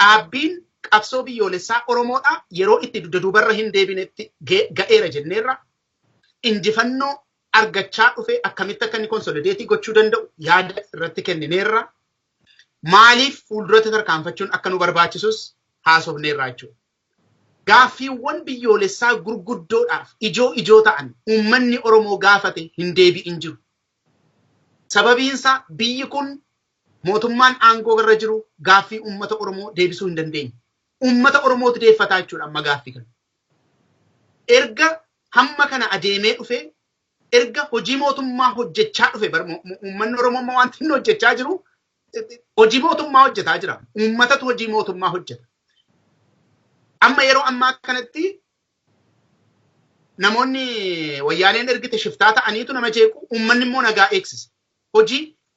[SPEAKER 2] Dhaabbiin qabsoo biyyoolessaa Oromoodha yeroo itti dugda duubarra hin deebinetti ga'eera jenneerra. Injifannoo argachaa dhufe akkamitti akka inni consolidate gochuu danda'u yaada irratti kennineerra. Maaliif fuulduratti tarkaanfachuun akka nu barbaachisus haasofneerra jechuudha. Gaaffiiwwan biyyoolessaa gurguddoodhaaf ijoo ijoo ta'an uummanni Oromoo gaafate hin deebi'in jiru. Sababiinsaa biyyi kun mootummaan aangoo irra jiru gaaffii uummata Oromoo deebisuu hin dandeenye. Uummata Oromootu deeffataa jechuudha amma gaaffii kana. Erga hamma kana adeemee dhufe, erga hojii mootummaa hojjechaa dhufe, uummanni Oromoo amma wanti inni hojjechaa jiru hojii mootummaa hojjetaa jira. Uummatatu hojii mootummaa hojjeta. Amma yeroo ammaa kanatti namoonni wayyaaneen ergite shiftaa ta'aniitu nama jeequ, uummanni immoo nagaa eegsisa.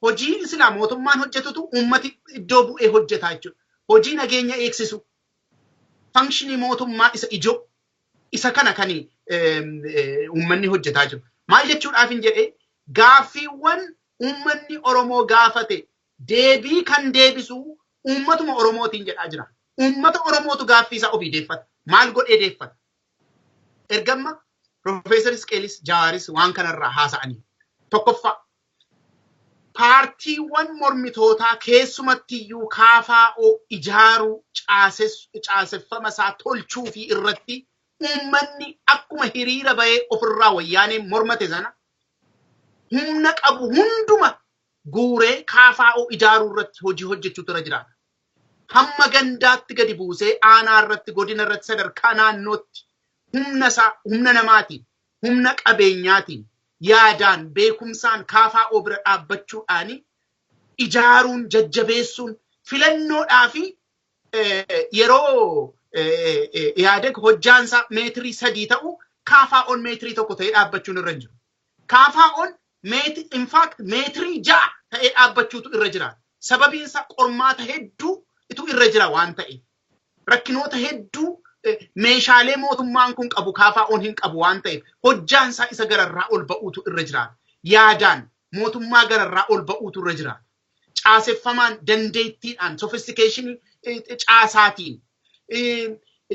[SPEAKER 2] Hojii silaa mootummaan hojjetutu uummati iddoo bu'ee hojjetaa jechuudha. Hojii nageenya eegsisu, function mootummaa isa ijoo isa kana kan uummanni hojjetaa jiru. Maal jechuudhaaf hin jedhee, gaaffiiwwan uummanni Oromoo gaafate deebii kan deebisu uummatuma Oromootiin jedhaa jira. Uummata Oromootu gaaffii isaa ofii deeffata. Maal godhee deeffata? Ergamma Profeesar Isqeelis Jawaaris waan kanarraa haasa'anii. Tokkoffaa, paartiiwwan mormitootaa, keessumattiyyuu KFO ijaaruu, caaseffama isaa tolchuu fi irratti uummanni akkuma hiriira bahee ofirraa wayyaanee mormate sana, humna qabu hunduma guuree KFO ijaaruu irratti hojii hojjechuutu irra jiraata. Hamma gandaatti gadi buusee aanaa irratti, godina irratti, sadarkaa naannootti humna isaa, humna namaatiin, humna qabeenyaatiin, yaadaan, beekumsaan KFO bira dhaabbachuudhaan ijaaruun, jajjabeessuun filannoodhaa fi yeroo Ihaadeg hojjaansaa meetirii 3 ta'u KFO'n meetirii 1 ta'ee dhaabbachuun irra hin jiru. KFO'n in fact meetirii 6 ta'ee dhaabbachuutu irra jira. Sababiin isaa qormaata hedduu itu irra jira waan ta'eef. Rakkinoota hedduu meeshaalee mootummaan kun qabu KFO'n hin qabu waan ta'eef hojjaansaa isa gararraa ol ba'uutu irra jira. Yaadaan mootummaa gararraa ol ba'uutu irra jira. Caaseffamaan dandeettiidhaan sophistication caasaatiin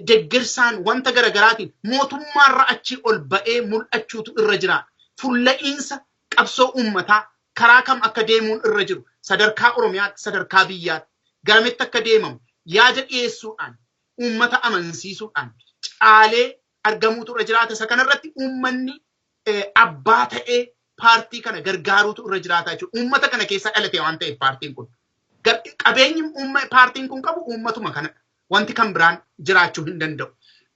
[SPEAKER 2] deeggarsaan wanta garagaraatiin mootummaarra achii ol ba'ee mul'achuutu irra jira. Fulla'iinsa qabsoo uummataa karaa kam akka deemuun irra jiru sadarkaa Oromiyaatti, sadarkaa biyyaatti garamitti akka deemamu yaada dhiyeessuudhaan uummata amansiisuudhaan caalee argamuutu irra jiraata. Isa kanarratti uummanni abbaa ta'ee paartii kana gargaaruutu irra jiraata jechuudha. Uummata kana keessa dhalate waan ta'eef paartiin kun. Qabeenyi paartiin kun qabu uummatuma kanadha. Wanti kan biraan jiraachuu hin danda'u.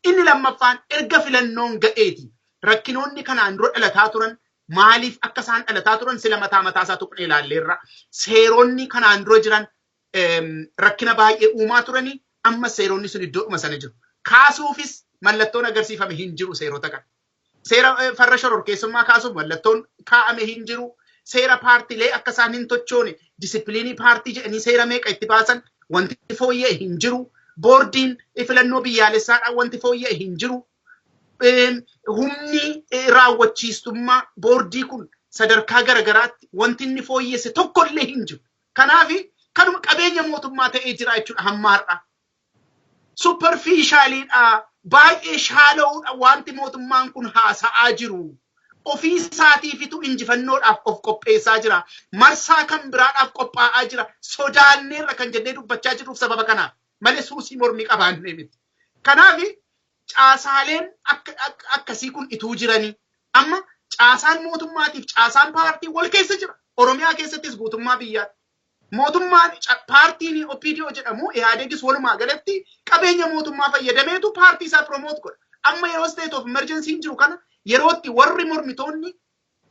[SPEAKER 2] Inni lammaffaan erga filannoon ga'eeti. Rakkinoonni kanaan dura dhalataa turan maaliif akka isaan dhalataa turan sila mataa mataa isaa tuqnee ilaalleerra. Seeronni kanaan dura jiran rakkina baay'ee uumaa turanii amma seeronni sun iddoodhuma sana jiru. Kaasuufis mallattoon agarsiifame hin jiru seerota kana. Seera farra shororkeessummaa kaasuuf mallattoon kaa'ame hin jiru. Seera paartiilee akka isaan hin tochoone disipiliinii paartii jedhanii seera meeqa itti baasan wanti fooyya'e hin jiru. Boordiin filannoo biyyaalessaadhaan wanti fooyya'e hin jiru. Humni raawwachiistummaa boordii kun sadarkaa garagaraatti wanti inni fooyyesse tokkollee hin jiru. Kanaaf kanuma qabeenya mootummaa ta'ee jira jechuudha hamma har'a. Superficialiidha, baay'ee shallowdha wanti mootummaan kun haasa'aa jiru. Ofii isaatiifitu injifannoodhaaf of qopheessaa jira. Marsaa kan biraadhaaf qophaa'aa jira. Sodaanneerra kan jennee dubbachaa jirruuf sababa kanaaf. Malee suusii mormii qabaannee miti. Kanaaf caasaaleen akkasii kun ituu jiranii amma caasaan mootummaatiif caasaan paartii wal keessa jira. Oromiyaa keessattis guutummaa biyyaatti. Mootummaan paartiin OPDO jedhamu Ihaadegis walumaa galatti qabeenya mootummaa fayyadameetu paartii isaa promote godha. Amma yeroo state of emergency jiru kana yerootti warri mormitoonni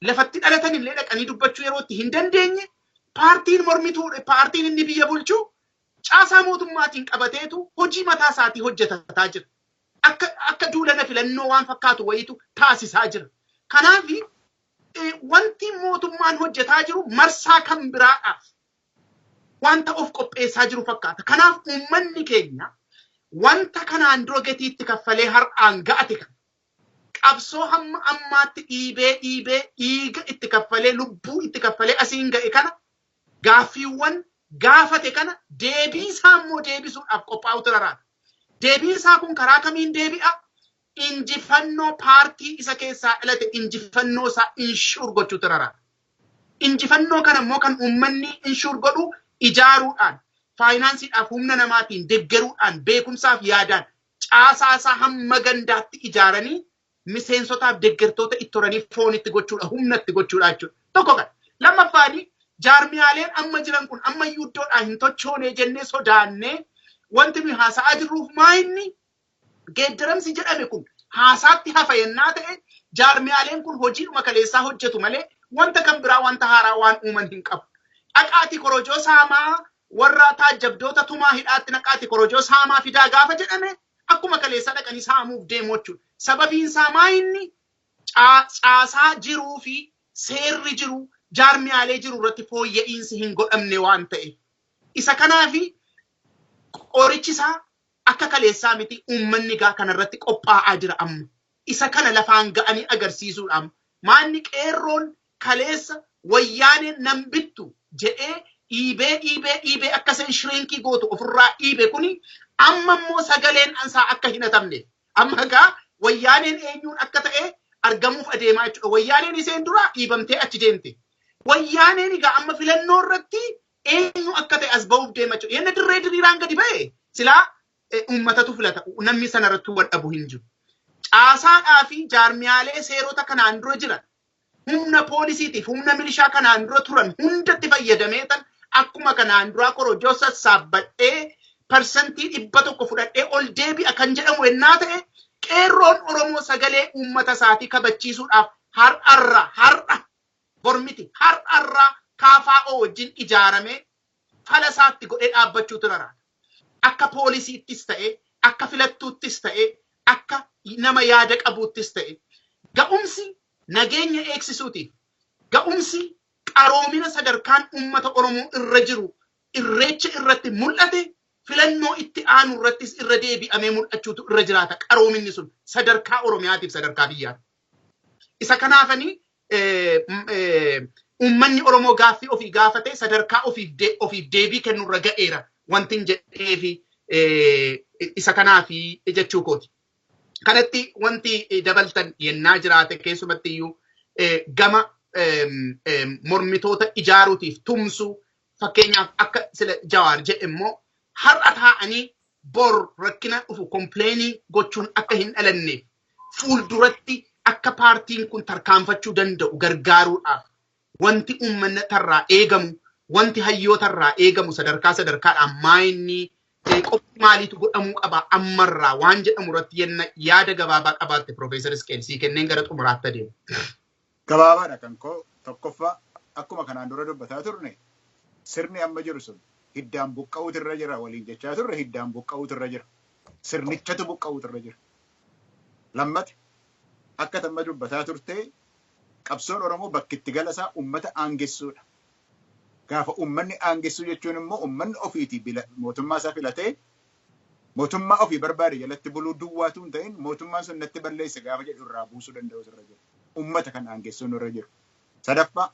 [SPEAKER 2] lafatti dhalatan illee dhaqanii dubbachuu yerootti hin dandeenye paartiin mormituu paartiin inni biyya bulchu caasaa mootummaatiin qabateetu hojii mataa isaatii hojjetataa jira. Akka duulana filannoo waan fakkaatu wayiitu taasisaa jira. Kanaaf wanti mootummaan hojjetaa jiru marsaa kan biraadhaaf wanta of qopheessaa jiru fakkaata. Kanaaf uummanni keenya wanta kanaan dura gatiitti kaffalee har'aan ga'ate kana qabsoo hamma ammaatti dhiibee dhiibee dhiiga itti kaffalee lubbuu itti kaffalee asiin ga'e kana gaaffiiwwan gaafate kana deebii isaa immoo deebisuudhaaf qophaa'utu raraata. Deebiin isaa kun karaa kamiin deebi'a? Injifannoo paartii isa keessaa dhalate injifannoo isaa ensure gochuutu raraata. Injifannoo kana immoo kan uummanni ensure godhu ijaaruudhaan, faayinaansiidhaaf humna namaatiin deeggaruudhaan, beekumsaaf yaadaan caasaa isaa hamma gandaatti ijaaranii miseensotaaf deeggartoota itti horanii foon itti gochuudha, humna itti gochuudha jechuudha. Tokko kana. Lammaffaani jaarmiyaaleen amma jiran kun amma iyyuu iddoodhaa hin tochoone jennee sodaannee wanti nuyi haasa'aa jirruuf maa inni geeddaramsi jedhame kun haasaatti hafa yennaa ta'e jaarmiyaaleen kun hojiidhuma kaleessaa hojjetu malee wanta kan biraa wanta haaraa waan uuman hin qabu. Dhaqaati korojoo saamaa warra taajjabdoota tumaa hidhaatti naqaati korojoo saamaa fidaa gaafa jedhame akkuma kaleessaa dhaqanii saamuuf deemu jechuudha. Sababiin isaa maa inni caasaa jiruu fi seerri jiru jaarmiyaalee jiru irratti fooyya'insi hin godhamne waan ta'e. Isa kanaafi qorichi isaa akka kaleessaa miti uummanni gaa kanarratti qophaa'aa jira amma. Isa kana lafaan ga'anii agarsiisuudha amma. Maanni qeerroon kaleessa wayyaaneen nan bittu jedhee dhiibee dhiibee dhiibee akka isheen shrinkii gootu ofirraa dhiibe kuni amma immoo sagaleen isaa akka hin hatamne. Amma gaa wayyaaneen eenyuun akka ta'e argamuuf adeemaa jechuudha. Wayyaaneen isheen dura dhiibamtee achi deemte. Wayyaaneen egaa amma filannoo irratti eenyu akka ta'e as ba'uuf deema jechuudha. Yenna dirree diriiraan gadi ba'e silaa uummatatu filata. Namni sanarratti wal dhabu hin jiru. Caasaadhaa fi jaarmiyaalee seerota kanaan dura jiran humna poolisiitiif humna milishaa kanaan dura turan hundatti fayyadameetan akkuma kanaan duraa korojoo sassaabbadhee 100% fudhadhee ol deebi'a kan jedhamu ennaa ta'e, qeerroon Oromoo sagalee uummata isaatii kabachiisuudhaaf har'arra, har'a bormiti, har'arra KFO wajjin ijaaramee fala isaatti godhee dhaabbachuutu raraata. Akka poolisiittis ta'e, akka filattuuttis ta'e, akka nama yaada qabuuttis ta'e, ga'umsi nageenya eegsisuutiif, ga'umsi qaroomina sadarkaan uummata Oromoo irra jiru irreecha irratti mul'ate filannoo itti aanu irrattis irra deebi'amee mul'achuutu irra jiraata, qaroominni sun sadarkaa Oromiyaatiif sadarkaa biyyaatti. Isa kanaafanii uummanni Oromoo gaaffii ofii gaafate sadarkaa ofiif deebii kennurra ga'eera wanti hin jedheefi isa kanaafi jechuu kooti. Kanatti wanti dabaltan yennaa jiraate, keessumatti iyyuu gama mormitoota ijaaruutiif tumsuu, fakkeenyaaf akka sila Jawaar jedhe immoo har'a taa'anii bor rakkina dhufu complain gochuun akka hin dhalanneef, fuulduratti akka paartiin kun tarkaanfachuu danda'u gargaaruudhaaf wanti uummanni tarraa eegamu, wanti hayyootarraa eegamu sadarkaa sadarkaadhaan maayinni qophii maaliitu godhamuu qaba ammarraa waan jedhamu irratti yenna yaada gabaabaa qabaatte, Profeesar Isqeel, sii kenneen gara xumuraatti adeemu.
[SPEAKER 3] Gabaabaadha kan koo. Tokkoffaa, akkuma kanaan dura dubbataa turne, sirni amma jiru sun hiddaan buqqa'uutu irra jira waliin jechaa turre, hiddaan buqqa'uutu irra jira. Sirnichatu buqqa'uutu irra jira. Lammata, akka tamma dubbataa turte, qabsoon Oromoo bakki itti gala isaa uummata aangessuudha. Gaafa uummanni aangessuu jechuun immoo uummanni ofiitii mootummaa isaa filatee mootummaa ofii barbaade jalatti buluu duwwaatu hin ta'in, mootummaan sun natti balleesse gaafa jedhu irraa buusuu danda'u irra jira. Uummata kan aangessuun irra jiru. Sadaffaa,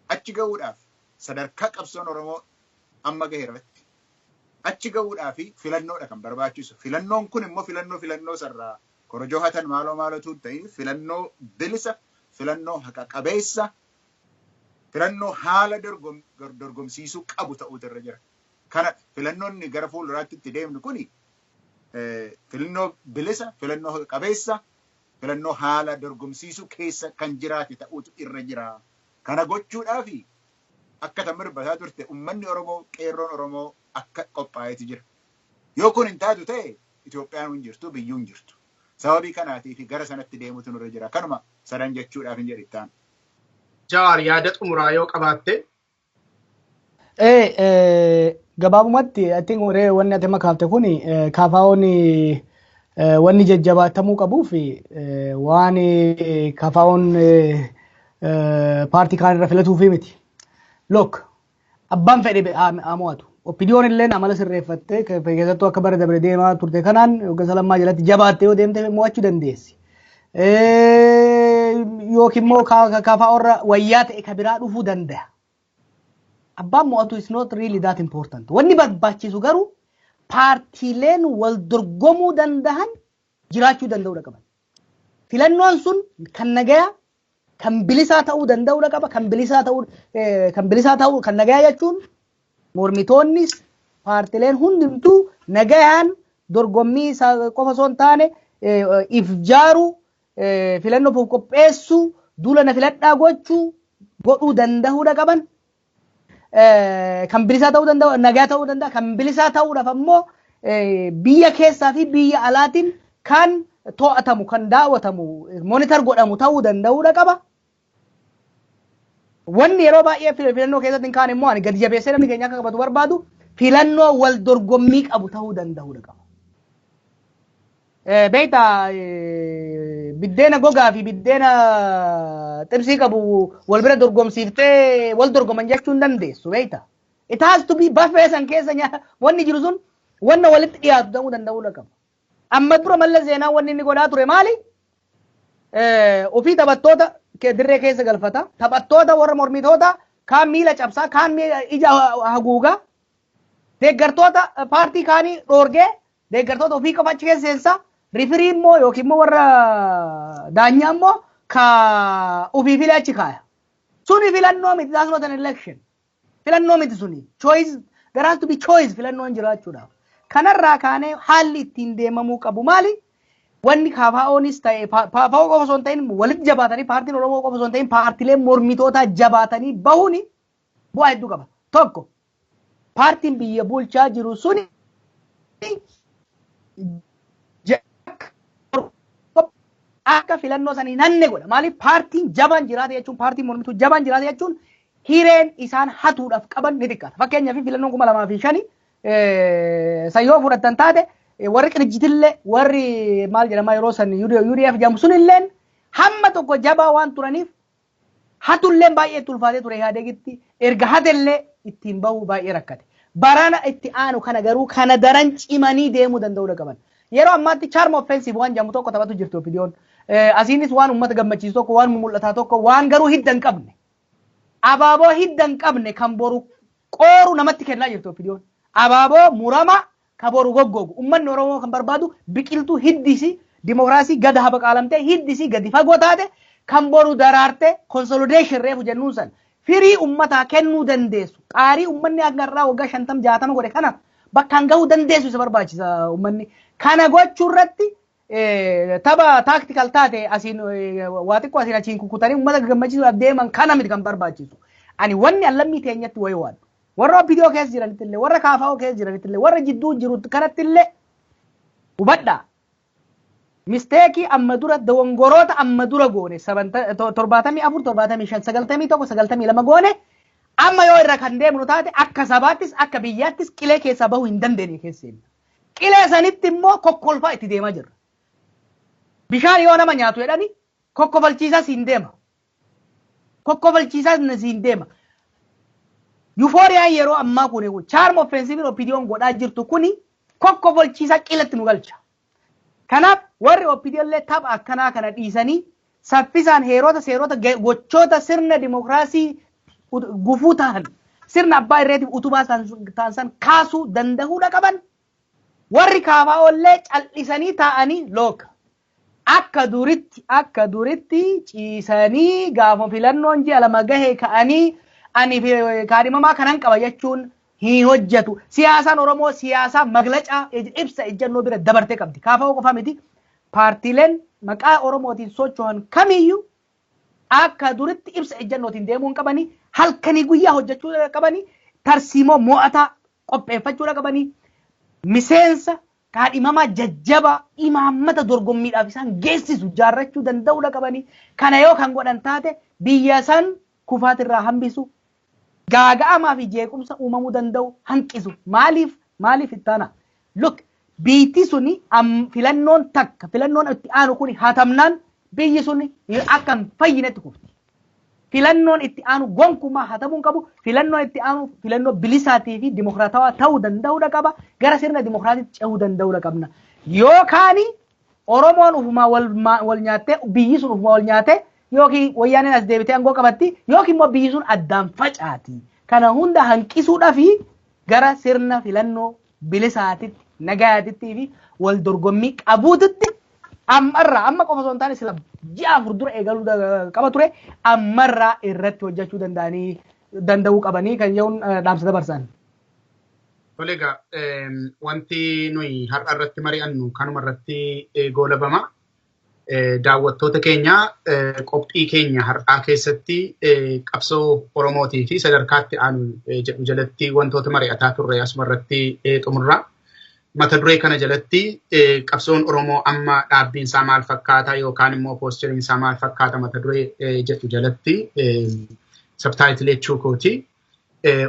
[SPEAKER 3] achi ga'uudhaaf sadarkaa qabsoon Oromoo amma gahe irratti achi ga'uudhaaf filannoodha kan barbaachisu. Filannoon kun immoo filannoo sarraa korojoo hatan maaloo maalootu hin ta'in, filannoo bilisa, filannoo haqa qabeessa, filannoo haala dorgomsiisuu qabu ta'uutu irra jira. Kana filannoonni gara fuulduraatti itti deemnu kuni filannoo bilisa, filannoo haqa qabeessa, filannoo haala dorgomsiisuu keessa kan jiraate ta'uutu irra jira. Kana gochuudhaaf akka tamma dubbataa turte uummanni Oromoo, qeerroon Oromoo akka qophaa'etu jira. Yoo kun hin taatu ta'e Itoophiyaan hin jirtu, biyyuu hin jirtu. Sababii kanaatiif gara sanatti deemutu nurra jira. Kanuma sadan jechuudhaaf hin jedhittaan.
[SPEAKER 2] Jawaar, yaada xumuraa yoo qabaatte.
[SPEAKER 4] Gabaabumatti, I think wanni ati makaafte kun KFO'n wanni jajjabaatamuu qabuu fi waan KFO'n paartii kaan irra filatuufi miti. Look, abbaan fedhe haa mo'atu. OPDO'n illee amala sirreeffattee, keessattuu akka bara dabre deemaa turte kanaan hoggansa Lammaa jalatti jabaattee yoo deemte mo'achuu dandeessi. Yookiin immoo KFO irra wayyaa ta'e ka biraa dhufuu danda'a. Abbaan mo'atu is not really that important. Wanni barbaachisu garuu paartiileen wal dorgomuu danda'an jiraachuu danda'uudha qaban. Filannoon sun kan nagayaa, kan bilisaa ta'uu danda'uudha qaba. Kan bilisaa ta'uu, kan nagayaa jechuun mormitoonnis paartileen hundumtuu nagayaan dorgommii qofa osoo hin taane if jaaruu, filannoof qopheessuu, duula na filadhaa gochuu godhuu danda'uudha qaban. Kan bilisaa ta'uu danda'u, nagaa ta'uu danda'a. Kan bilisaa ta'uudhaaf ammoo biyya keessaa fi biyya alaatiin kan to'atamu, kan daawwatamu, monitor godhamu ta'uu danda'uudha qaba. Wanni yeroo baay'ee filannoo keessatti hin kaane immoo ani gadi jabeessee namni keenya akka qabatu barbaadu filannoo wal dorgommii qabu ta'uu danda'uudha qaba. Beektaa, biddeena gogaa fi biddeena xibsii qabu wal bira dorgomsiiftee wal dorgoman jechuu hin dandeessu, beektaa. It has to be buffet san keessa wanni jiru sun wanna walitti dhiyaatu ta'uu danda'uudha qaba. Amma dura Mallas Zeenaa wanni inni godhaa ture maali? Ofii taphattoota dirree keessa galfata. Taphattoota warra mormitoota kaan miila cabsaa, kaan ija haguugaa. Deeggartoota paartii kaanii dhoorgee deeggartoota ofii qofa achi keessa seensa. Referee immoo yookiin immoo warra daanyaa immoo ka ofii filee achi kaaya. Suni filannoo miti. That's not an election. Filannoo miti suni. Choice, there has to be choice filannoon jiraachuudhaaf. Kanarraa kaanee haalli ittiin deemamuu qabu maali? Wanni KFO'nis ta'e, KFO qofa osoo hin ta'in, walitti jabaatanii, paartiin Oromoo qofa osoo hin ta'in, paartileen mormitootaa jabaatanii bahuuni bu'aa hedduu qaba. Tokko, paartiin biyya bulchaa jiru suni Akka filannoo sanii nanne godha. Maaliif paartiin jabaan jiraate jechuun, paartiin mormituu jabaan jiraate jechuun, hireen isaan hatuudhaaf qaban ni xiqqaata. Fakkeenyaaf, filannoon 2005 sayyoo fudhattan taate, warri Qinijjitillee, warri maal jedhama yeroo san UDF jedhamu sunilleen hamma tokko jabaa waan turaniif, hatulleen baay'ee itti ulfaatee ture. Ihaadegitti erga hatellee ittiin bahuu baay'ee rakkate. Barana itti aanu kana garuu kana daran cimanii deemuu danda'uu qaban. Yeroo ammaatti charm offensive waan jedhamu tokko taphatu jirti OPDOn. Asiinis waan uummata gammachiisu tokko, waan mul'ataa tokko, waan garuu hidda hin qabne. Abaaboo hidda hin qabne kan boru qooru namatti kennaa jirti OPDOn. Abaaboo murama kan boru goggogu. Uummanni Oromoo kan barbaadu biqiltuu hiddisi dimokiraasii gada habaqaalamtee hiddisi gadi fagoo taate, kan boru daraarte, consolidation reefu jennuun san firii uummataa kennuu dandeessu. Qaarii uummanni hanga irraa waggaa 50 60 godhe kana bakkaan gahuu dandeessu isa barbaachisa uummanni. Kana gochuu irratti tapha tactical taate, asiin waa xiqqoo asiin achiin kukkutanii uummata gammachiisuudhaaf deeman kana miti kan barbaachisu. Ani wanni allammii teenyatti wayii waaddu. Warra OPDO keessa jiranitti illee, warra KFO keessa jiranitti illee, warra jidduu jiru kanatti illee hubadhaa. Mistake amma dura, dogongoroota amma dura goone, 74, 75, 91, 92 goone, amma yoo irra kan deemnu taate, akka sabaattis akka biyyaattis qilee keessaa bahuu hin dandeenye keessa. Qilee sanitti immoo kokkolfaa itti deemaa jirra. Bishaan yoo nama nyaatu jedhani, kokkofalchiisaas hin deema. Kokkofalchiisaas hin deema. Euphoriaan yeroo ammaa kun, charm offensive OPDOn godhaa jirtu kuni, kokkofalchiisaa qilatti nu galcha. Kanaaf warri OPDO illee tapha akkanaa kana dhiisanii saffisaan heerota, seerota, gochoota sirna dimokiraasii gufuu ta'an, sirna abbaa irreetiif utubaa ta'an san kaasuu danda'uudha qaban. Warri KFO illee cal'isanii taa'anii looka. Akka duritti ciisanii gaafa filannoon ji'a 2 gahe ka'anii ani kaadhimamaa kanan qaba jechuun hin hojjetu. Siyaasaan Oromoo siyaasaa maglacaa ibsa ejjennoo bira dabartee qabdi. KFO qofa miti. Paartiileen maqaa Oromootiin socho'an kamiyyuu akka duritti ibsa ejjennootiin deemuu hin qabanii, halkanii guyyaa hojjechuu qabanii, tarsiimoo mo'ataa qopheeffachuu qabanii, miseensa kaadhimamaa jajjabaa imaammata dorgommiidhaaf isaan geessisu jaarrachuu danda'uudha qabanii. Kana yoo kan godhan taate, biyya san kufaatirraa hambisu, gaaga'amaa fi jeequmsa uumamuu danda'u hanqisu. Maaliif ittaana? Look, biitti suni filannoon takka, filannoon itti aanu kuni hatamnaan, biyyi suni akka hin fayyinetti kufti. Filannoon itti aanu gonkumaa hatamuu hin qabu. Filannoon itti aanu filannoo bilisaatii fi dimokiraatawaa ta'uu danda'uudha qaba. Gara sirna dimokiraatiitti ce'uu danda'uudha qabna. Yookaan Oromoon ufumaa wal nyaattee, biyyi sun ufumaa wal nyaattee, yookiin wayyaaneen as deebitee aangoo qabatti, yookiin immoo biyyi sun addaan facaati. Kana hunda hanqisuudhaa fi gara sirna filannoo bilisaatitti, nagayaatitti fi wal dorgommii qabuutitti ammarraa, amma qofa osoo hin taane sila ji'a 4 dura eegaluu qaba ture, ammarraa irratti hojjechuu danda'anii danda'uu qabanii kan jedhuun dhaamsa dabarsan.
[SPEAKER 2] Tole egaa, wanti nuyi har'a irratti mari'annu kanuma irratti goolabama. Daawwattoota keenya, qophii keenya har'aa keessatti qabsoo Oromootii fi sadarkaatti aanu jedhu jalatti wantoota mari'ataa turre asuma irratti xumurra. Mata duree kana jalatti qabsoon Oromoo amma dhaabbiin isaa maal fakkaata yookaan immoo postureiin isaa maal fakkaata mata duree jedhu jalatti, subtitle jechuu kooti,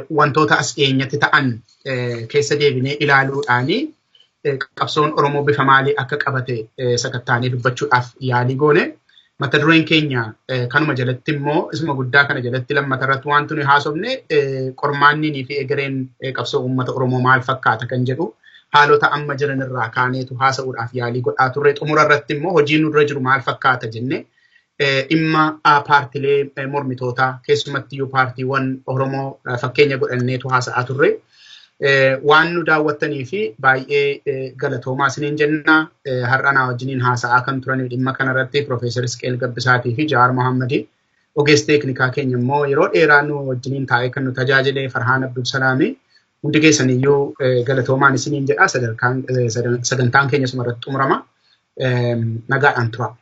[SPEAKER 2] wantoota as dhiyeenyatti ta'an keessa deebinee ilaaluudhaani qabsoon Oromoo bifa maalii akka qabate sakattaanee dubbachuudhaaf yaalii goone. Mata dureen keenya kanuma jalatti immoo, isuma guddaa kana jalatti, lammata irratti wanti nuyi haasofne qormaannii fi egereen qabsoo uummata Oromoo maal fakkaata kan jedhu haalota amma jiran irraa kaaneetu haasa'uudhaaf yaalii godhaa turre. Xumura irratti immoo hojiin nurra jiru maal fakkaata jenne, dhimma paartilee mormitootaa, keessumattiyyuu paartiiwwan Oromoo fakkeenya godhanneetu haasa'aa turre. Waan nu daawwattanii fi baay'ee galatoomaa isiniin jenna. Har'a naa wajjiniin haasa'aa kan turan dhimma kanarratti Piroofeesar Isqeel Gabbisaatii fi Jawaar Mohammadii. Ogeessa teeknikaa keenya immoo yeroo dheeraa nu wajjiniin taa'ee kan nu tajaajile Farhaan Abdulsalaamii. Hundi keessaniyyuu galatoomaan isiniin jedha. Sagantaan keenya suma irratti xumurama. Nagaadhaan tura.